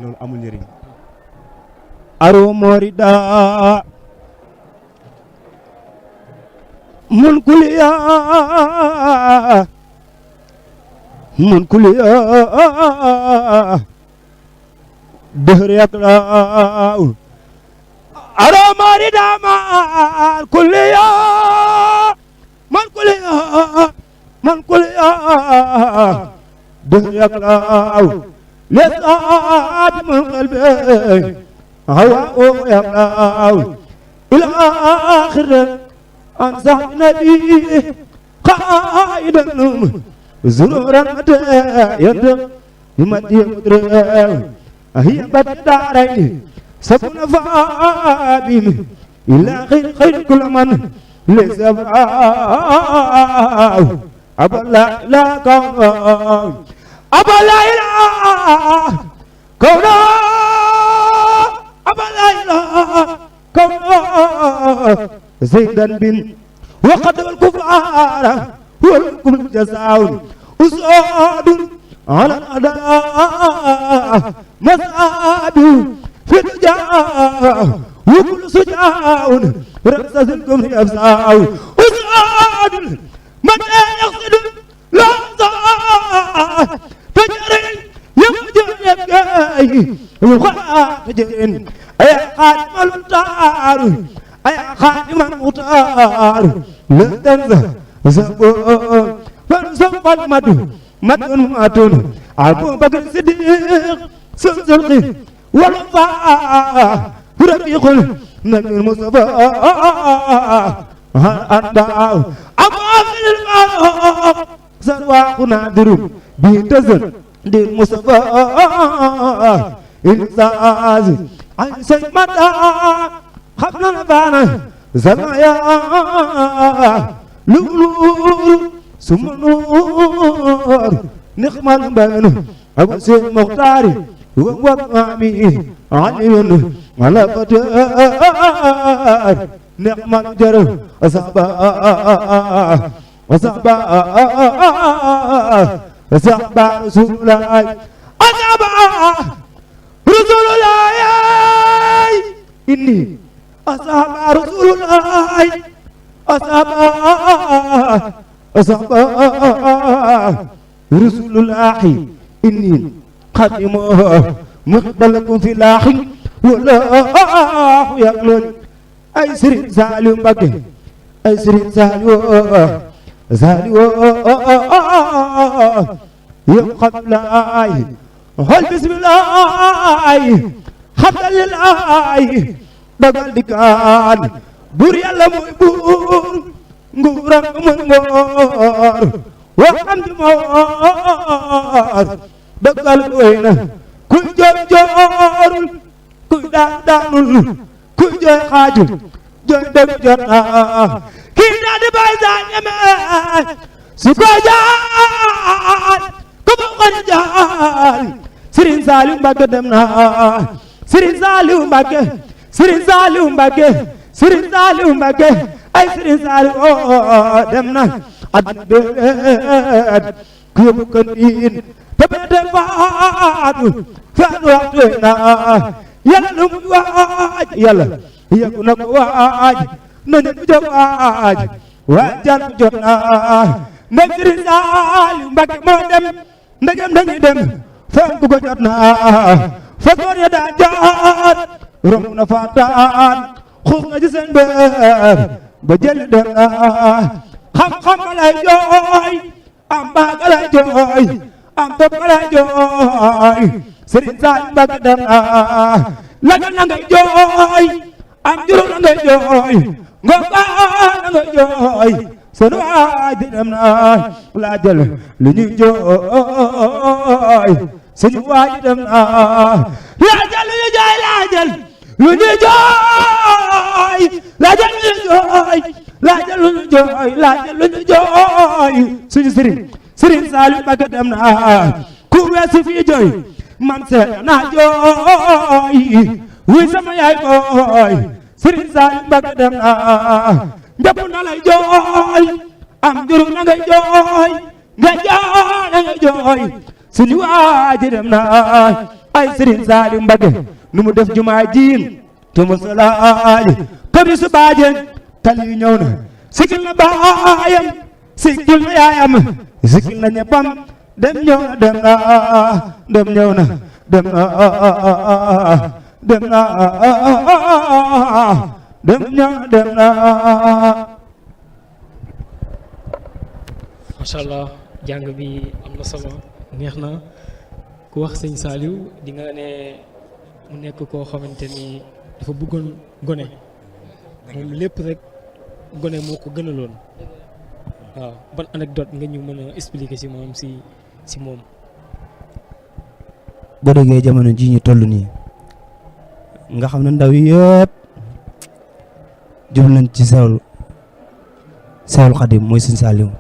loolu amul njëriñ aro morida mun kuliya dëhër yak laaw aro morida ma kuliya man kule دهر يقلعو لسعاد من قلبي هواء يقلعو إلى آخر أنصح نبي قائدا زرورا متى يندم يمدي مدرم هي بدارين سبنا فابين إلى خير كل من لسبعاو أبا لا لا كون أبا لا إله كون أبا لا إله كون زيدا بن وقد الكفار والكم جزاء أسعد على الأداء مسعد في الرجاء وكل سجاء رأس الكفر أفساء أسعد من يقصد لا صاح فجر يمجر يبكي وخاف فجر أي خادم المختار أي خادم المختار لا تنسى زبون فانسب المدو مدن ماتون أبو بكر الصديق سلسلقي والوفاء رفيق نبي المصطفى أنت أبو أخي الماء سرواق نادر بيتزن دي المصطفى إنساز عن سيمتا خبنا نبانا زمايا لولور ثم نور نخمل بين أبو سيد مختاري وأمامي علي على فتار نعم الجرح أصحبا رسول الله أصحبا رسول الله إني أصحبا رسول الله أصحبا رسول الله إني خادمه مقبلكم في لاحق والله يقلون أي سرين سالو مبكي أي سرين سالو يوم قبل آي هل بسم الله خبل لله دقل دكان بوري الله مبور ngurang mengor wakam dimor dagal doyna kuy jor kuy danul kuy joy xaju joy dem jotna kina de baysan yeme su ko jaar ko mo ko jaar Serigne Saliou Mbacké dem na Serigne Saliou Mbacké Serigne Saliou Mbacké Serigne Saliou Mbacké ay Serigne Saliou dem na aduna beet ku yóbbu ko niin te bete faatu waxtu na yàlla lu mu waaj yàlla yàggu na ko waaj na ñëpp jóg waaj waajal bu jot na ndeg Serigne Saliou Mbacké moo dem ndegem dañuy dem fekk ko jot na fa góor ya daa jaat romb na faataan xuus nga ci seen beer ba jël dem na xam-xam ba lay jooy am baaga lay jooy am topp ba lay jooy Serigne Saliou Mbacké dem na lagal na ngay jooy am juróom na ngay jooy ngomba na ngay jooy seen waaj dem na laajal lu ñuy jooy suñu waaj dem na laajal lu ñuy jooy laajal lu ñuy jooy laajal lu ñuy jooy laajal lu ñuy jooy laajal lu ñuy jooy suñu Serigne Saliou Mbacké dem na ku weesu fii jooy man seet naa jooy wuy sama yaay booy Serigne Saliou Mbacké dem na njëpp na lay jooy am juru na ngay jooy nga jooy na ngay jooy suñu waaj dem na ay Serigne Saliou Mbacké nu mu def jumaa jiin te musalaay ko bi su baajeen tali ñëw na sikil na baayam sikil na yaayam sikil na ñeppam dem ñëw na dem na dem ñëw na dem na dem na dem ñëw na dem na macha allah jàng bi am na solo neex na ku wax sëñ Saliou di nga ne mu nekk koo xamante ni dafa bëggoon gone moom lépp rek gone moo ko gënaloon waaw ban anecdote nga ñu mën a expliquer ci moom ci moom. boo déggee jamono ji ñu toll nii nga xam ne ndaw yi yëpp jublu nañ ci Seexul Xadim mooy sëñ Saliou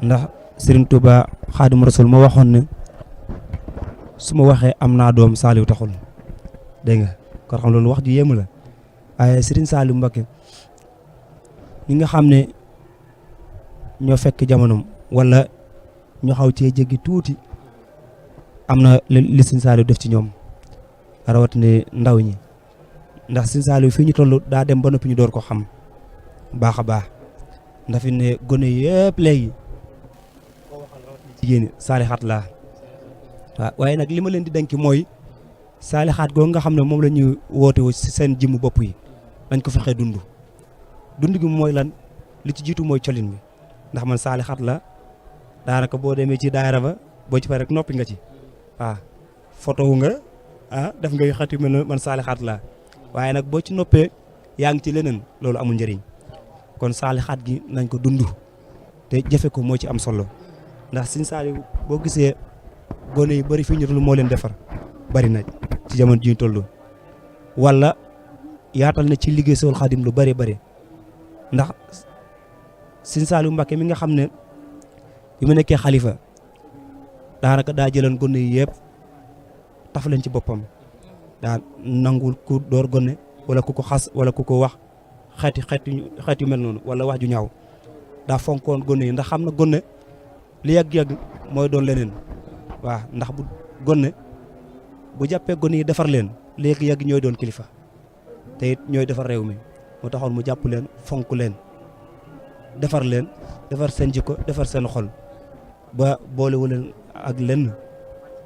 ndax Serigne Touba Xaadimu Rasuul moo waxoon ne su ma waxee am naa doom Saliou taxul dégg nga kon xam loolu wax ju yéemu la waaye Serigne Saliou Mbacké ñi nga xam ne ñoo fekk jamonoom wala ñu xaw cee jéggi tuuti am na li Serigne Saliou def ci ñoom rawatina ndaw ñi ndax Serigne Saliou fii ñu toll daa dem ba noppi ñu door ko xam baax a baax ndax fi ne gone yëpp léegi koo waxal rawatina jigéen ñi saalixaat laa waaw waaye nag li ma leen di denk mooy saalixaat googu nga xam ne moom la ñuy woote wu ci seen jëmmu bopp yi dañ ko fexee dund gi mooy lan li ci jiitu mooy colin bi ndax man saalixaat la daanaka boo demee ci daayira ba boo ci pare rek noppi nga ci waaw photo wu nga def ngay xat yu mel ne man saalixaat laa waaye nag boo ci noppee yaa ngi ci leneen loolu amul njëriñ kon saalixaat gi nañ ko dund te jëfe ko moo ci am solo ndax Sëñ Saliou boo gisee gone yi bari fii ñu toll moo leen defar bari na ci jamono ji ñu toll wala yaatal na ci liggéey Seexul Xadim lu bari ndax Sëñ Saliou Mbacké mi nga xam ne bi mu nekkee xalifa daanaka daa jëloon gone yi yëpp taf leen ci boppam daa nangul ku door gone wala ku ko xas wala ku ko wax xeet yu mel noonu wala wax ju ñaaw daa fonkoon gone yi ndax xam na gone li yàgg-yàgg mooy doon leneen waaw ndax bu gone bu jàppee gone yi defar leen léegi yàgg ñooy doon kilifa te it ñooy defar réew mi moo taxoon mu jàpp leen fonk leen defar leen defar seen jikko defar seen xol ba boolewu leen ak lenn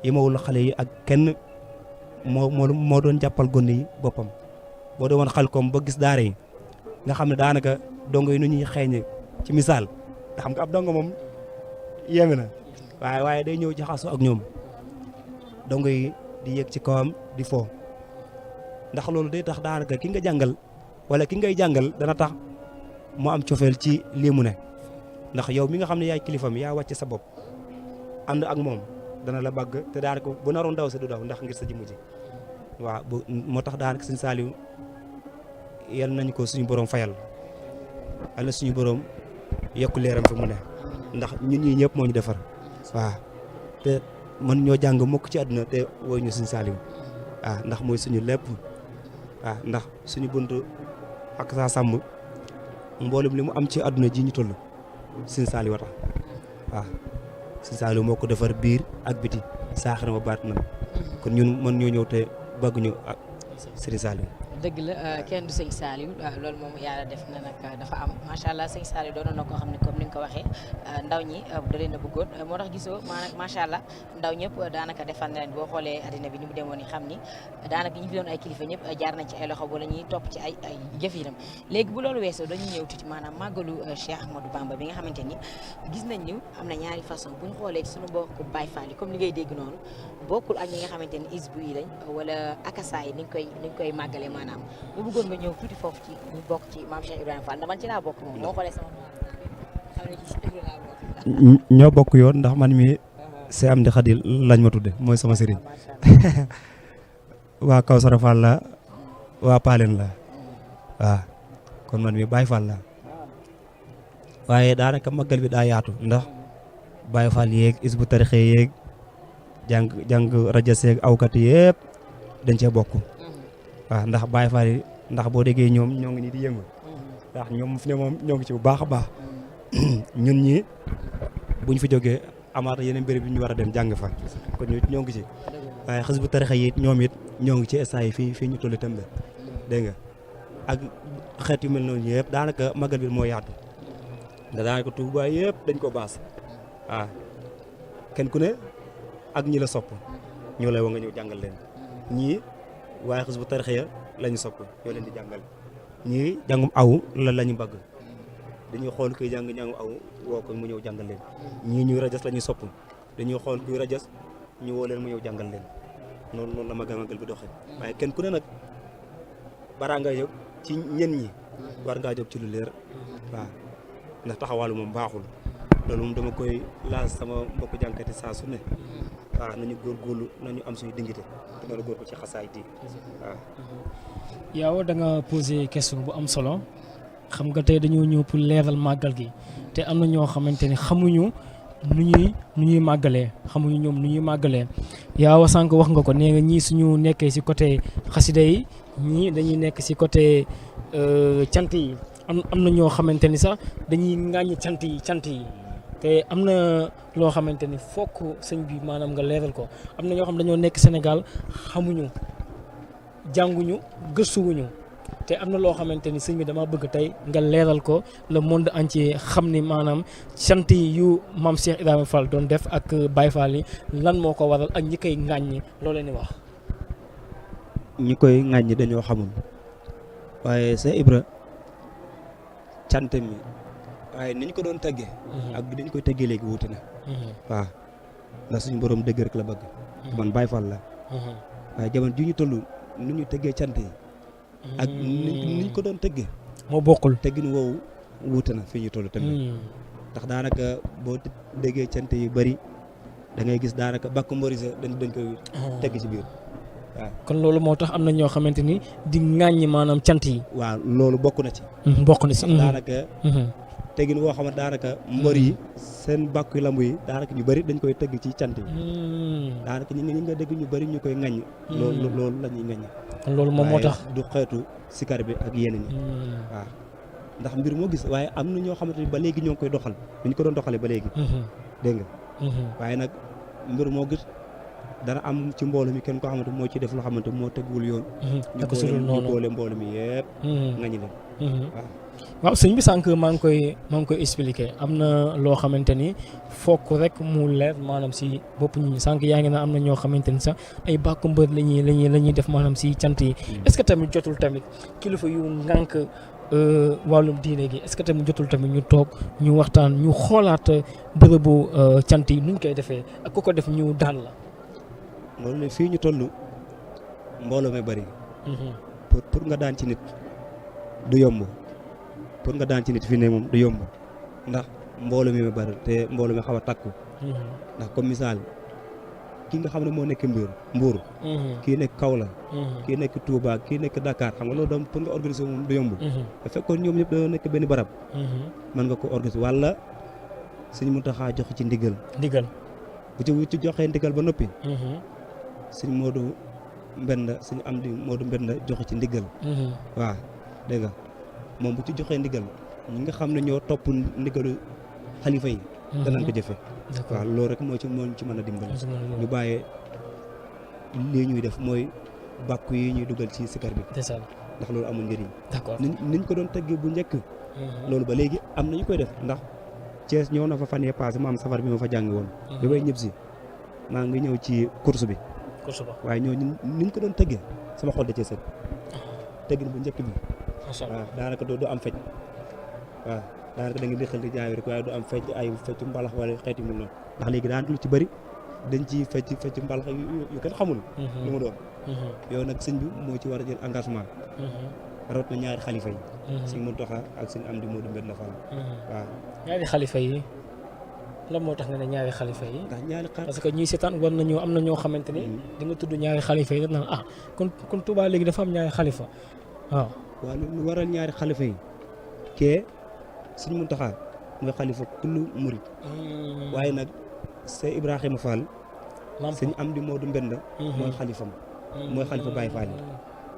yemawul xale yi ak kenn moo doon jàppal gone yi boppam boo doon woon xal koom ba gis daara yi nga xam ne daanaka dongo yi nu ñuy xeeñe ci misaal nga xam nga ab dongo moom yéeme na waaye day ñëw jaxasoo ak ñoom dongo yi di yéeg ci kawam di foo ndax loolu day tax daanaka ki nga jàngal wala ki ngay jàngal dana tax mu am cofeel ci lii mu ne ndax yow mi nga xam ne yaay kilifam yaa wàcc sa bopp ànd ak moom dana la bëgg te daanaka bu naroon daw si du daw ndax ngir sa jëmm ji waaw moo tax daanaka Sëñ Saliou yal nañ ko suñu borom fayal yal na suñu borom yokk leeram fi mu ne ndax ñun ñii ñëpp moo ñu defar waaw te man ñoo jàng mukk ci àdduna te woy ñu Sëñ Saliou waaw ndax mooy suñu lépp waaw ndax suñu buntu ak saa sàmm mboolem li mu am ci àdduna ji ñu toll Sëñ Saliou tax waaw Sëñ Saliou moo ko defar biir ak biti saaxira ma baat na kon ñun mën ñoo ñëw te bëgg ñu ak Sëñ Saliou dëgg la kenn du sëñ Saliou loolu moom yàlla def na nag dafa am macha allah sëñ Saliou doon na koo xam ne comme ni nga ko waxee ndaw ñi da leen a bëggoon moo tax gisoo macha allah ndaw ñëpp daanaka defal na leen boo xoolee addina bi ni mu demoon ni xam ni daanaka ñi fi doon ay kilifa ñëpp jaar nañ ci ay loxo wala ñuy topp ci ay jëfinam léegi bu loolu weesoo dañuy ñëw tuuti maanaam màggalu Cheikh Ahmadou Bamba bi nga xamante ni gis nañ ni am na ñaari façon bu ñu xoolee ci suñu mbokku Baye Fall yi comme li ngay dégg noonu bokkul ak ñi nga xamante ni isbu yi lañ wala akasa yi ni ñu koy màggalee maanaam bu bëggoon nga ñëw tuuti foofu ci ñu bokk ci maam Cheikh Ibrahima Fall ndax man ci laa bokk moom moo xoolee sama xam ne ci dëgg laa bokk ñoo bokk yoon ndax man mi c'est am di xadi lañ ma tudde mooy sama sëriñ waa Kawsara Fall la waa Palen la waaw kon man mi Baye Fall la waaye daanaka màggal bi daa yaatu ndax Baye Fall yeeg isbu tarixe yeeg jàng rajo seeg awkat yëpp dañ cee bokk waaw ndax Baye Fall yi ndax boo déggee ñoom ñoo ngi nii di yëngu ndax ñoom ñoo ngi ci bu baax a baax ñun ñi buñ fi jógee amaata yeneen béréb bi ñu war a dem jàng fa kon ñoo ngi ci waaye xës bu tarixa yi ñoom it ñoo ngi ci instant yi fii ñu tolli tembe dégg nga ak xeet yu mel noonu yëpp daanaka magal bi moo yaatu ndax daanaka Tuuba yëpp dañ ko baas waaw kenn ku ne ak ñi la sopp ñoo lay wa nga ñëw jàngal leen ñii waaye xës bu tarixa ya la ñu sopp ñoo leen di jàngal ñii jàngum aw la ñu bëgg dañuy xool kuy jàng ñangu aw woo ko mu ñëw jàngal leen ñii ñuy rajas la ñuy sopp dañuy xool kuy rajas ñu woo leen mu ñëw jàngal leen noonu la magal bi doxee waaye kenn ku ne nag baraa nga jóg ci ñen ñi war ngaa jóg ci lu leer waaw ndax taxawaalu moom baaxul loolu moom dama koy laaj sama mbokku jànkati saa su ne waaw nañu góorgóorlu nañu am suñu dignité te mën a góor ko ci xasaay di waaw. yow da nga posé question bu am solo xam nga tey dañoo ñëw pour leeral màggal gi te am na ñoo xamante ni xamuñu nu ñuy màggalee xamuñu ñoom nu ñuy màggalee yow sànq wax nga ko nee nga ñii suñu nekkee ci côté xasida yi ñii dañuy nekk ci côté cant yi am na ñoo xamante ni sax dañuy ŋàññi cant yi te am na loo xamante ni fokk sëñ bi maanaam nga leeral ko am na ñoo xam dañoo nekk Sénégal xamuñu jànguñu gëstuwuñu te am na loo xamante ni sëñ bi dama bëgg tey nga leeral ko le monde entier xam ni maanaam cant yi yu maam Cheikh Ibrahima Fall doon def ak Baye Fall yi lan moo ko waral ak ñi koy ŋàññi loo leen di wax. ñi koy ŋàññi dañoo xamul waaye Cheikh Ibra cant mi waaye ni ñu ko doon teggee ak bi dañ koy teggee léegi wuute na waaw ndax suñu borom dëgg rek la bëgg man Baye Fall la waaye jamono ji ñu toll ni ñu teggee cant yi ak ni ñu ko doon teggee moo bokkul teggin woowu wuute na fi ñu toll tamit ndax daanaka boo déggee cant yu bëri da ngay gis daanaka bàkk mborise dañ koy tegg ci biir waaw kon loolu moo tax am na ñoo xamante ni di ŋàññi maanaam cant yi waaw loolu bokk na ci bokk na si daanaka teggin woo xam ne daanaka mbër yi seen bàkku lamb yi daanaka ñu bëri dañ koy tegg ci cant yi daanaka ñi nga dégg ñu bëri ñu koy ŋaññ loolu la ñuy ŋaññ kon loolu moom moo tax du xeetu sikar bi ak yeneen ñi waaw ndax mbir moo gis waaye am na ñoo xamante ni ba léegi ñoo ngi koy doxal bu ñu ko doon doxalee ba léegi dégg nga waaye nag mbir moo gis dana am ci mboolu mi kenn koo xamante moo ci def loo xamante moo teguwul yoon ñu boole mboolu mi yëpp ŋaññi leen waaw waaw sëñ bi sànq maa ngi koy expliqué am na loo xamante ni fokk rek mu leer maanaam si bopp ñi sànq yaa ngi na am na ñoo xamante ni sax ay bàkku mbër la ñuy def maanaam si cant yi est-ce que tamit jotul tamit kilifa yu ngànk wàllum diine gi est-ce que tamit jotul tamit ñu toog ñu waxtaan ñu xoolaat bërëbu cant yi nuñ koy defee ak ku ko def ñu daan la. loolu ne fii ñu toll mbooloo mi bëri. pour nga daan ci nit du yomb. pour nga daan ci nit fii ne moom du yomb ndax mbooloo mi bari te mbooloo mi xaw a takku ndax comme misaal ki nga xam ne moo nekk Mbuur kii nekk Kaolack kii nekk Touba kii nekk Dakar xam nga loolu doom pour nga organiser moom du yomb da fekkoon ñoom ñëpp dañoo nekk benn barab mën nga ko organiser wala Sëñ Muntaxa joxe ci ndigal bu ci joxee ndigal ba noppi Sëñ Modou Mbenda Sëñ Amdi Modou Mbenda joxe ci ndigal waaw dégg nga moom bu ci joxee ndigal ñi nga xam ne ñoo topp ndigalu xalifa yi danañ ko jëfe waaw loolu rek moo ci mën a dimbali ñu bàyyee lii ñuy def mooy bàkku yi ñuy dugal ci sikar bi ndax loolu amul njëriñ niñ ko doon teggee bu njëkk loolu ba léegi am na ñu koy def ndax Thiès ñëw na fa fan yee passé ma am safar bi ma fa jàngi woon bi may ñëpp si maa ngi ñëw ci course bi waaye ñoo niñ ko doon teggee sama xol da cee set teggin bu njëkk bi waaw daanaka du am fecc waaw daanaka da nga di xel di jaay rek waaye du am fecc ay feccu mbalax wala xeeti mu noonu ndax léegi daanaka lu ci bëri dañ ci fecc mbalax yu kenn xamul lu mu doon yow nag sëñ bi moo ci war a jël engagement rawat na ñaari xalifa yi Sëñ Muntaxa ak Sëñ Amdi Moodu Mbenda Fall waaw ñaari xalifa yi lan moo tax nga ne ñaari xalifa yi ndax ñaari parce que ñuy seetaan war nañu am na ñoo xamante ni di nga tudd ñaari xalifa yi daf naan kon Touba léegi dafa am ñaari xalifa waaw lu waral ñaari xalifa yi kee Sëñ Muntaxa mooy xalifa kullu murit waaye nag Sëñ Ibrahima Fall Sëñ Amdi Moodu Mbenda mooy xalifam mooy xalifa Baye Fall yi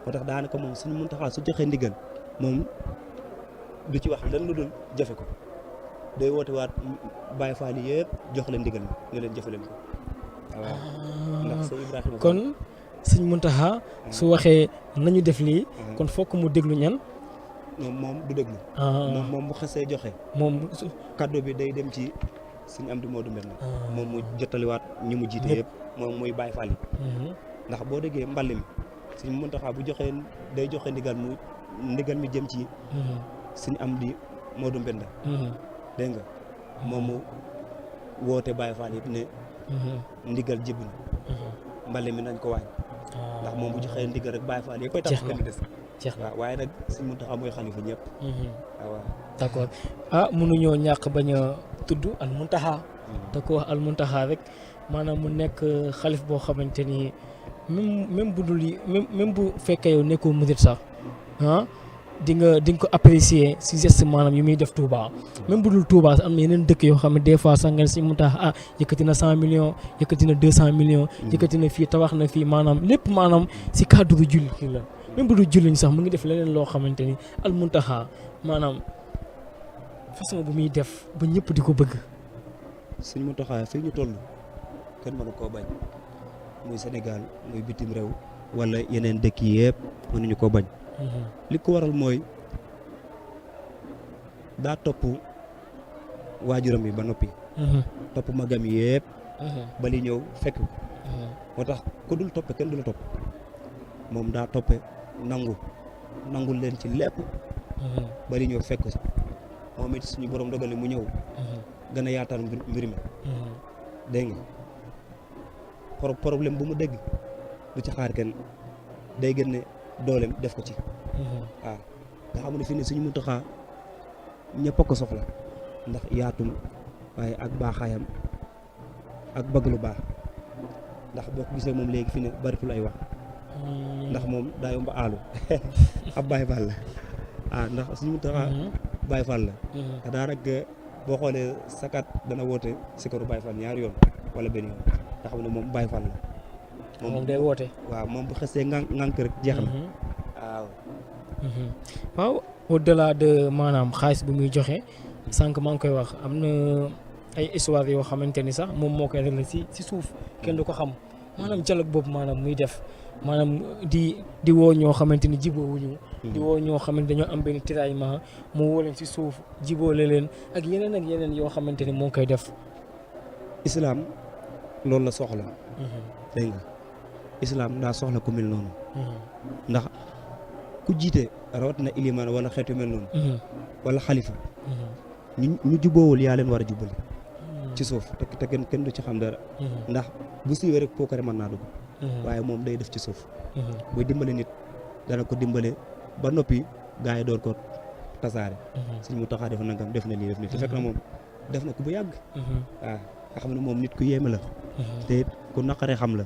moo tax daanaka moom Sëñ Muntaxa su joxee ndigal moom du ci wax lan lu dul jafe ko day woote waat Baye Fall yi yëpp jox leen ndigal ne leen jëfe leen ko waaw ndax Sëñ Ibrahima kon Sëñ Muntaxa su waxee nañu def lii kon fokk mu déglu ñan moom du déglu moom bu xasee joxe moom kaddu bi day dem ci Sëñ Amdi Moodu Mbenda moom mu jottaliwaat ñi mu jiite yëpp moom muy Baye Fall yi ndax boo déggee mbàll mi Sëñ Muntaxa bu joxee day joxe ndigal mi jëm ci Sëñ Amdi Modou Mbenda dégg nga moom mu woote Baye Fall yëpp ne ndigal jib na mbale mi nañ ko wàññi ndax moom bu joxee ndigal rek Baye Fall yëpp koy tax kenn des waaw waaye nag Sëñ Muntaxa mooy xalifa ñëpp waaw d'accord mënuñoo ñàkk bañ a tudd al Muntaxa te ko wax al Muntaxa rek maanaam mu nekk xalif boo xamante ni même bu dul même bu fekkee yow nekkoo murit sax di nga ko apprécier si geste maanaam yu muy def Touba même bu dul Touba am na yeneen dëkk yoo xam ne des fois sax ngeen si mu tax yëkkati na 100 millions yëkkati na 200 millions yëkkati na fii tabax na fii maanaam lépp maanaam si cadre julli ki la même bu dul julli sax mu ngi def leneen loo xamante ni al Muntaxa maanaam façon bu muy def ba ñëpp di ko bëgg. Sëñ Muntaxa fii ñu toll kenn mënu koo bañ muy Sénégal muy bitim réew wala yeneen dëkk yi yëpp mënuñu koo bañ. li ko waral mooy daa topp waajuram yi ba noppi. topp magam yi yëpp. ba li ñëw fekk ko. moo tax ku dul toppe kenn du la topp moom daa toppe nangul leen ci lépp. ba li ñëw fekk ko si moom it suñu borom dogali mu ñëw. gën a yaatal mbir mi. dégg nga problème bu mu dégg du ci xaar kenn day gën ne dooleem def ko ci. waaw nga xam ne fii ne Sëñ Muntaxa ñëpp a ko soxla ndax yaatum waaye ak baaxaayam ak bëgg lu baax ndax boo ko gisee moom léegi fi ne baritul ay wax ndax moom daa yomb aalu ab Baay Faal la ndax Sëñ Muntaxa Baay Faal la te daanaka boo xoolee sakat dana woote sikaru Baay Faal ñaari yoon wala benn yoon nga xam ne moom Baay Faal la moom day woote waaw moom bu xesee ngànk rek jeex na waaw waaw au delà de maanaam xaalis bi muy joxe sànq maa ngi koy wax am na ay histoire yoo xamante ni sax moom moo koy réglé si suuf kenn du ko xam maanaam dialogue boobu maanaam muy def maanaam di woo ñoo xamante ni jiboowuñu di woo ñoo xamante dañoo am benn tiraillement mu woo leen si suuf jiboole leen ak yeneen yoo xamante ni moo ngi koy def. islam loolu la soxla. dégg nga islam daa soxla ku mel noonu. ndax ku jiite rawat na ilimaan wala xeetu mel noonu. wala xalifa. ñu juboowul yaa leen war a jubali. ci suuf te kenn du ci xam dara. ndax bu siiwee rek pookare mën naa dugg. waaye moom day def ci suuf. buy dimbale nit dana ko dimbale ba noppi gaa yi door ko tasaare. Sëñ Muntaxa def nangam def na lii def ni te fekk na moom def na ko bu yàgg. waaw nga xam ne moom nit ku yéeme la. te it ku naqaree xam la.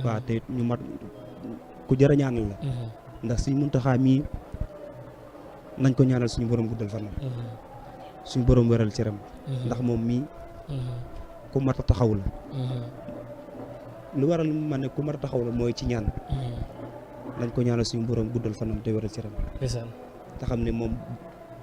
waaw te it ñu mat ku jar a ñaanal la. ndax Sëñ Muntaxa mii nañ ko ñaanal suñu borom guddal fanam. suñu borom wéral cëram. ndax moom mii. ku mat a taxaw la. lu waral ma ne ku mat a taxaw la mooy ci ñaan. nañ ko ñaanal suñu borom guddal fanam te wéral cëram. te xam ne moom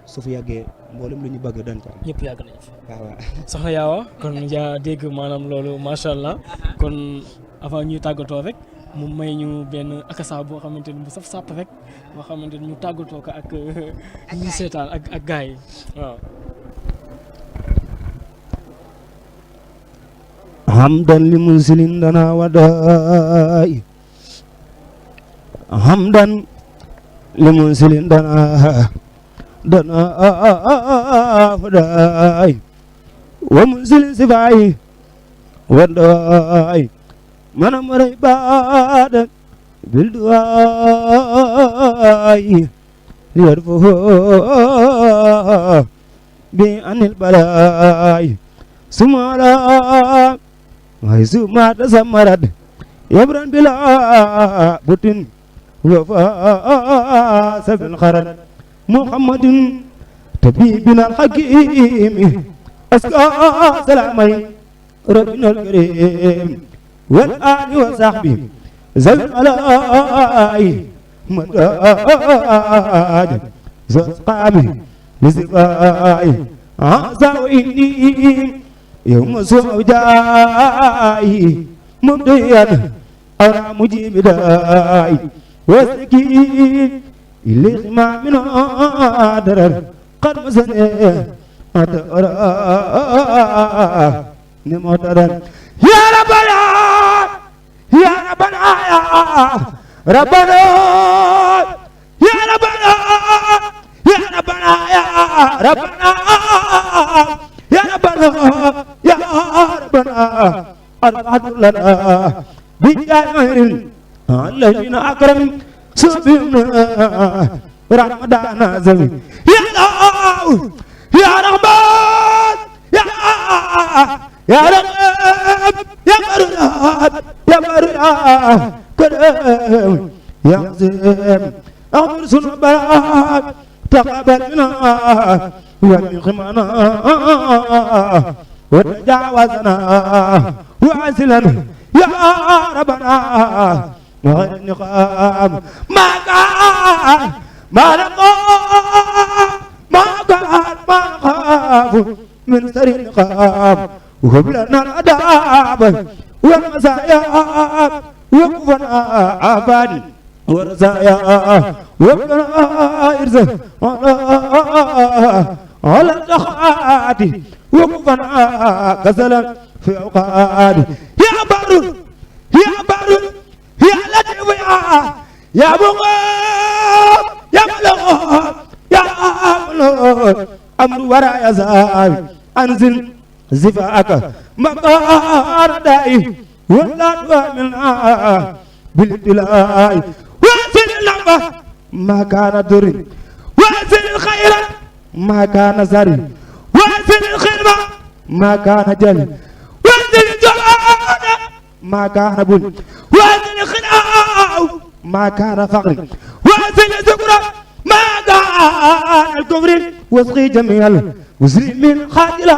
su fi yàggee mboolem lu ñu bëgg dañ ko am. ñëpp yàgg nañ fi. waaw soxna Yaawa kon yaa dégg maanaam loolu macha allah kon avant ñuy tàggatoo rek mu may ñu benn akasa boo xamante ni bu saf sàpp rek boo xamante ni ñu tàggatoo ko ak ñi seetaan ak gars yi waaw. hamdan li munsilin dana wadaay hamdan li munsilin dana wadaay wa munsilin sifaay wadaay mana maray baada bil duwaay yarfu bi anil balaay sumala way sumata samarat yabran bila butin wafa sabil kharat muhammadin tabibina alhakim aska salamay rabbina alkarim wal ali wa sahbi zal alai madaj zasqami lisifai asa wa inni yawma sujai mubdiyan ara mujib dai wasaki ilay ma min darar qad masane atara ni motaran ya rabbana ya rabbana rabbana ya rabbana ya rabbana ya ربنا يا ربنا يا ربنا أرفعت لنا بجاهر الذين أكرم سبحنا رمضان زمي يا الله يا رحمن يا رب يا مراب يا مراب كرم يا عظيم أمر سنبات تقبل منا ومخمنا وتجاوزنا وعزلنا يا ربنا وغير النقام ما كان ما نقام ما كان ما نخاف من سر النقام وهب لنا العذاب والمسايا وقفنا عباد ورزايا وقفنا إرزا على الأخوات وقفنا كسلا في أوقات يا بر يا بر يا لطيف يا مغاب يا ملوك يا ملوك أمر وراء زال أنزل زفاك مقار دائي ولا تؤمنا بالابتلاء وانزل اللعبة ما كان در وانزل الخير ما كان زر وانزل الخدمة ما كان جل وانزل الجواد ما كان بل وانزل الخلاء ما كان فقر وانزل الذكرى ما كان الكفر واسقي جميع المسلمين خاجلا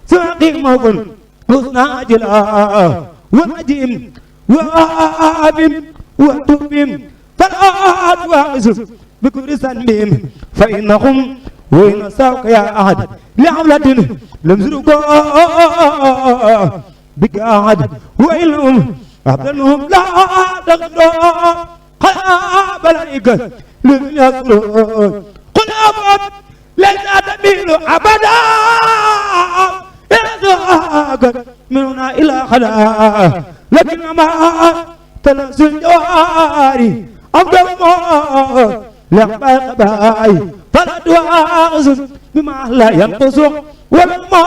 ساقي موفن حسنا جلا ونجيم وآبم وتوبم فلا تواعز بكل سنبهم فإنهم وإن ساق يا أحد لعملة لم يزرقوا بك أحد وإنهم أبدلهم لا تقدروا قلاب الملائكة لم يصلوا قلاب لن تميل أبدا إذا مننا إلى خلاء لكن ما تنسى الجواري أفضل ما لقبا قبائي فلا تواعز بما لا ينقص ولما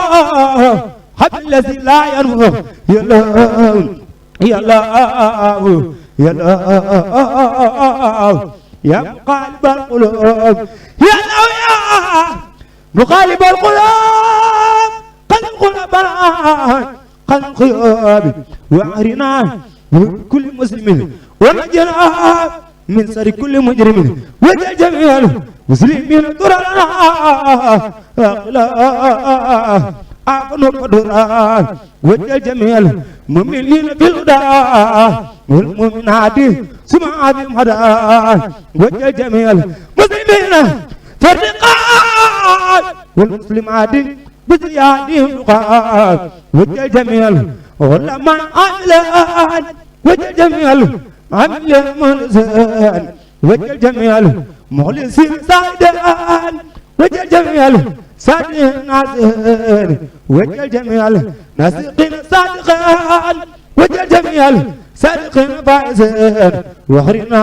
حب الذي لا ينفع يا الله يا الله يا الله يا مقالب القلوب يا الله يا مقالب القلوب قلب قلوبنا قلب قلوب وأرنا كل مسلم ونجنا من سر كل مجرم وجل جميع المسلمين درنا أقنوا قدرا وجل جميع المؤمنين بالهدى والمؤمنات سمع بمهدى وجل جميع المسلمين فرقات والمسلمات بزيادهم لقاء وجل جميع العلماء عاملان وجل جميع عمل المنزل وجل جميع المخلصين سائدان وجل جميع سادين ناصرين وجل جميع ناسقين صادقين وجل جميع صادقين فائزين واخرنا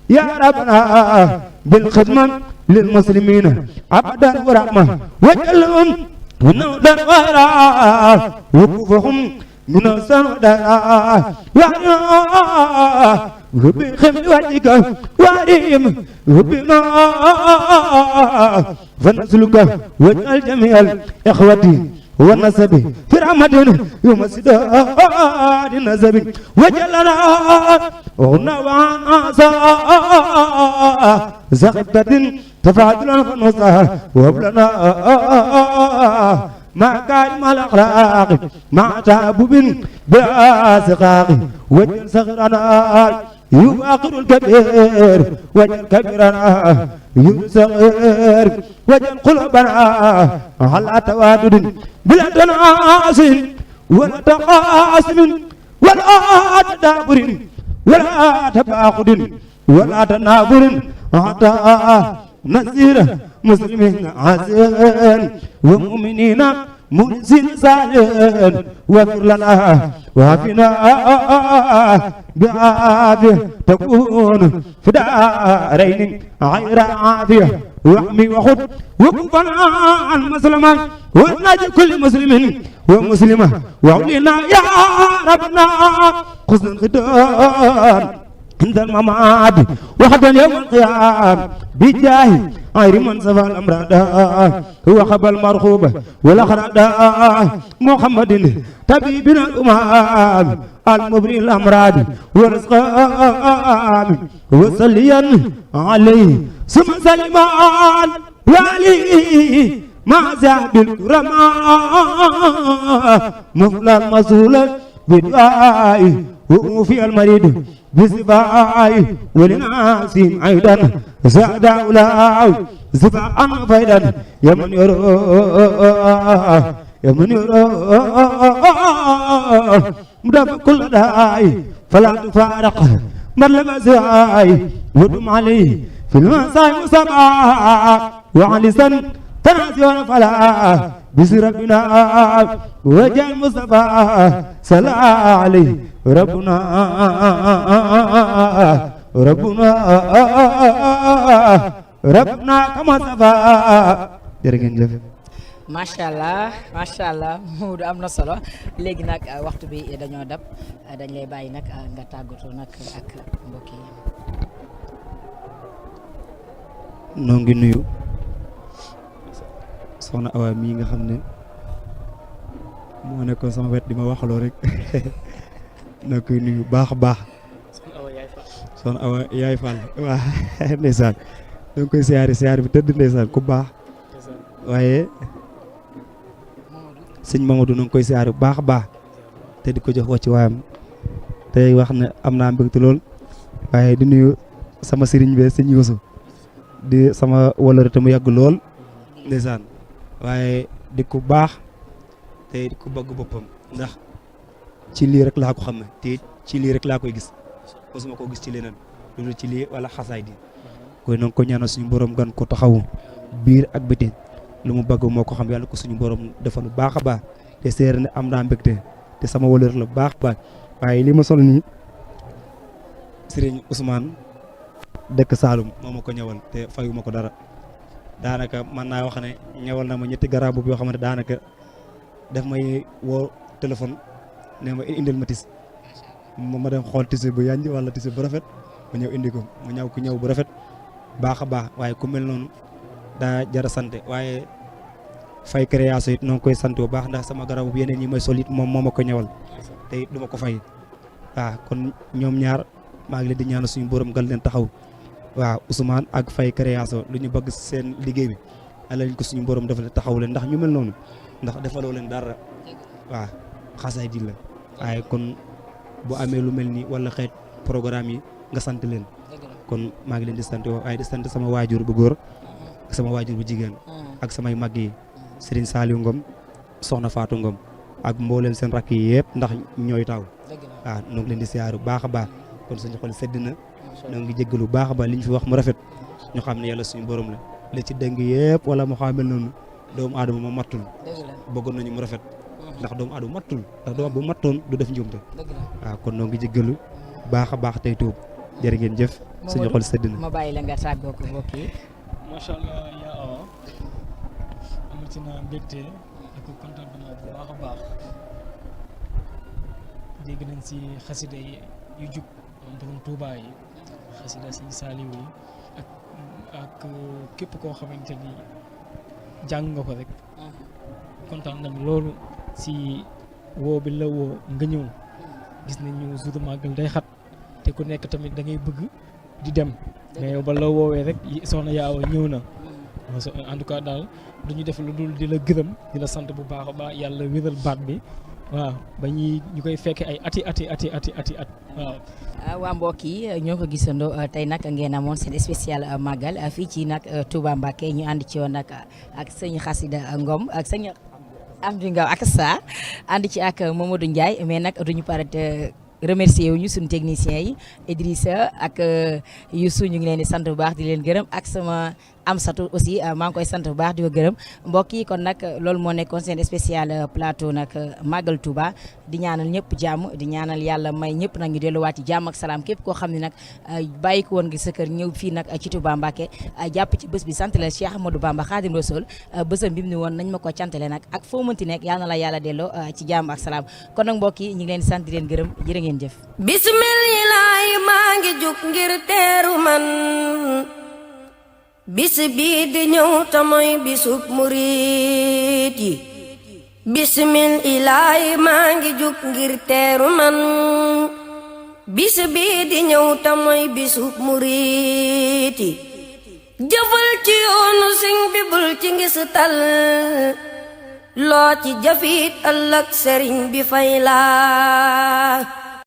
يا ربنا بالخدمة للمسلمين عبدا ورحمة وجلهم ونودا غيرا وكفهم من السنة وعنا ربي خمل وجهك وعليم ربنا فنسلك وجه الجميع إخوتي والنسب في رحمة يوم السداد النسب وجلنا وغنى وعن عصا زغبة تفاضلا فنصها وابلنا مع كارم الأخلاق مع تعبب بلا سقاق وجل صغرنا يفاقر الكبير وجل كبيرنا يصغر وجل قلوبنا على توادد بلا تناصر ولا تقاسم ولا تدابر ولا تباخد ولا تنابر حتى نسير مسلمين عزين ومؤمنين منزل سالين واغفر لنا وعافنا بعافية تكون في دارين غير عافية وحمي وخد وكفنا عن مسلما وناجي كل مسلم ومسلمة وعلينا يا ربنا خذ الختان عند الممات وحدا يوم القيامة بجاه غير من سفى الأمراض هو خبى المرخوب والأخراد محمد طبيبنا الأمام المبرئ الأمراض والرزقان وصليا عليه ثم سلمان وعليه مع زاد الكرماء مفلى المسؤول بدعائه وفي المريض بزبائه ولناس أيضا زاد أولاه زباء فيدا يمن يرى يمن يرى مدام كل داعي فلا تفارق من لمساي ودم عليه في المساء مسابعة وعلي سن تنازل فلا بسر ربنا وجه المصطفى صلى عليه ربنا kama safa jërë ngeen jëf. macha allah Modou am na solo léegi nag waxtu bi dañoo dab dañ lay bàyyi nag nga tàggatoo nag ak mbokk yi. noo ngi nuyu soxna Awa mii nga xam ne moo nekkoon sama wet di ma waxaloo rek noo koy nuyu baax a baax. soxna Awa yaay Fall waa ndeysaan da nga koy siyaare bi tëdd ndeysaan ku baax waaye sëñ Mamadou na nga koy siyaare bu baax a baax te di ko jox wàcc waayam tey wax ne am naa mbégte lool waaye di nuyu sama sëriñ be sëñ Youssou di sama wëllëre te mu yàgg lool ndeysaan waaye di ko baax te di ko bëgg boppam ndax ci lii rek laa ko xam ne te ci lii rek laa koy gis mosuma koo gis ci leneen loolu ci lii wala xasaay di koy na nga ko ñaanal suñu borom gan ko taxawu biir ak biti lu mu bëgg moo ko xam yàlla ko suñu borom defal lu baax a baax te seer ne am naa mbégte te sama wëlër la baax baax waaye li ma sol nii Serigne Ousmane dëkk Saloum moo ma ko ñëwal te fayuma ko dara daanaka mën naa wax ne ñëwal na ma ñetti garab yoo xamante daanaka daf may woo téléphone ne ma indil ma tis ma dem xool tisi bu yanj wala tisi bu rafet ma ñëw indi ko ma ñëw ku ñëw bu rafet baax a baax waaye ku mel noonu daa jara sant waaye fay création it noo ngi koy sant bu baax ndax sama garabu yeneen yi may sol it moom moo ma ko ñëwal te it du ma ko fay waaw kon ñoom ñaar maa ngi leen di ñaanal suñu borom gal leen taxaw waaw Ousmane ak fay création lu ñu bëgg seen liggéey bi ala lañ ko suñu borom dafa leen taxaw leen ndax ñu mel noonu ndax defaloo leen dara waaw xasaay di la waaye kon bu amee lu mel nii wala xeet programme yi nga sant leen kon maa ngi leen di sant waaye di sant sama waajur bu góor ak sama waajur bu jigéen ak samay mag yi Serigne Saliou Ngom Soxna Fatou Ngom ak mbooleem seen rakk yi yëpp ndax ñooy taw waaw ñoo ngi leen di siyaaru baax a baax kon suñu xol sedd na ñoo ngi jéggalu baax a baax li ñu fi wax mu rafet ñu xam ne yàlla suñu borom la li ci dëng yëpp wala mu xamel noonu doomu aadama ma mattul bëggoon nañu mu rafet ndax doomu aadama mattul ndax doomu bu mattoon du def njuumte waaw kon noo ngi jéggalu baax a baax tey tuub jërë ngeen jëf suñu xol sedd na ma bàyyi la nga tàggoo ko mbokk yi. macha allah yaa awa amati naa mbégte ak contentement bu baax a baax dégg nañ si xasida yu jub am borom Tuubaa yi xasida si Saaliw yi ak képp koo xamante ni jàng nga ko rek kontaan nañ loolu si woo bi la woo nga ñëw gis nañu jour màggal day xat te ku nekk tamit da ngay bëgg di dem mais yow ba la woowee rek soxna Yaawa ñëw na en tout cas daal du ñu def lu dul di la gërëm di la sant bu baax a baax yàlla wéral baat bi waaw ba ñu koy fekke ay ati at waaw. waa mbokk yi ñoo ko gisandoo tey nag ngeen amoon seen spécial màggal fii ci nag Touba Mbacké ñu ànd ci woon nag ak sëñ Xasida Ngom ak sëñ Amdi Ngaw ak sa ànd ci ak Mamadou Ndiaye mais nag duñu parate remercier wu ñu suñu techniciens yi Idrissa ak Youssou ñu ngi leen di sant bu baax di leen gërëm ak sama Amsatou aussi maa ngi koy sant bu baax di ko gërëm mbokk yi kon nag loolu moo nekkoon seen spécial plateau nag Magal Touba di ñaanal ñëpp jàmm di ñaanal yàlla may ñëpp nag ñu delluwaat ci jàmm ak salaam képp koo xam ne nag bàyyi ko woon ngi sa kër ñëw fii nag ci Touba Mbacké jàpp ci bés bi sant la Cheikh Ahmadou Bamba Khadim Rassoul bésam bi mu ni woon nañ ma ko cantale nag ak foo mënti nekk yàlla na la yàlla delloo ci jàmm ak salaam kon nag mbokk yi ñu ngi leen sant di leen gërëm jërë ngeen jëf bismillaahi maa ngi jug ngir teeru man bis bii di ñëw ta mooy bisub murit yi bismillaahi maa ngi jug ngir teeru man bis bii di ñëw ta mooy bisub murit yi jëfal ci yoonu sëñ bi bul ci ngistal loo ci jëfit ëllëg sëriñ bi fay la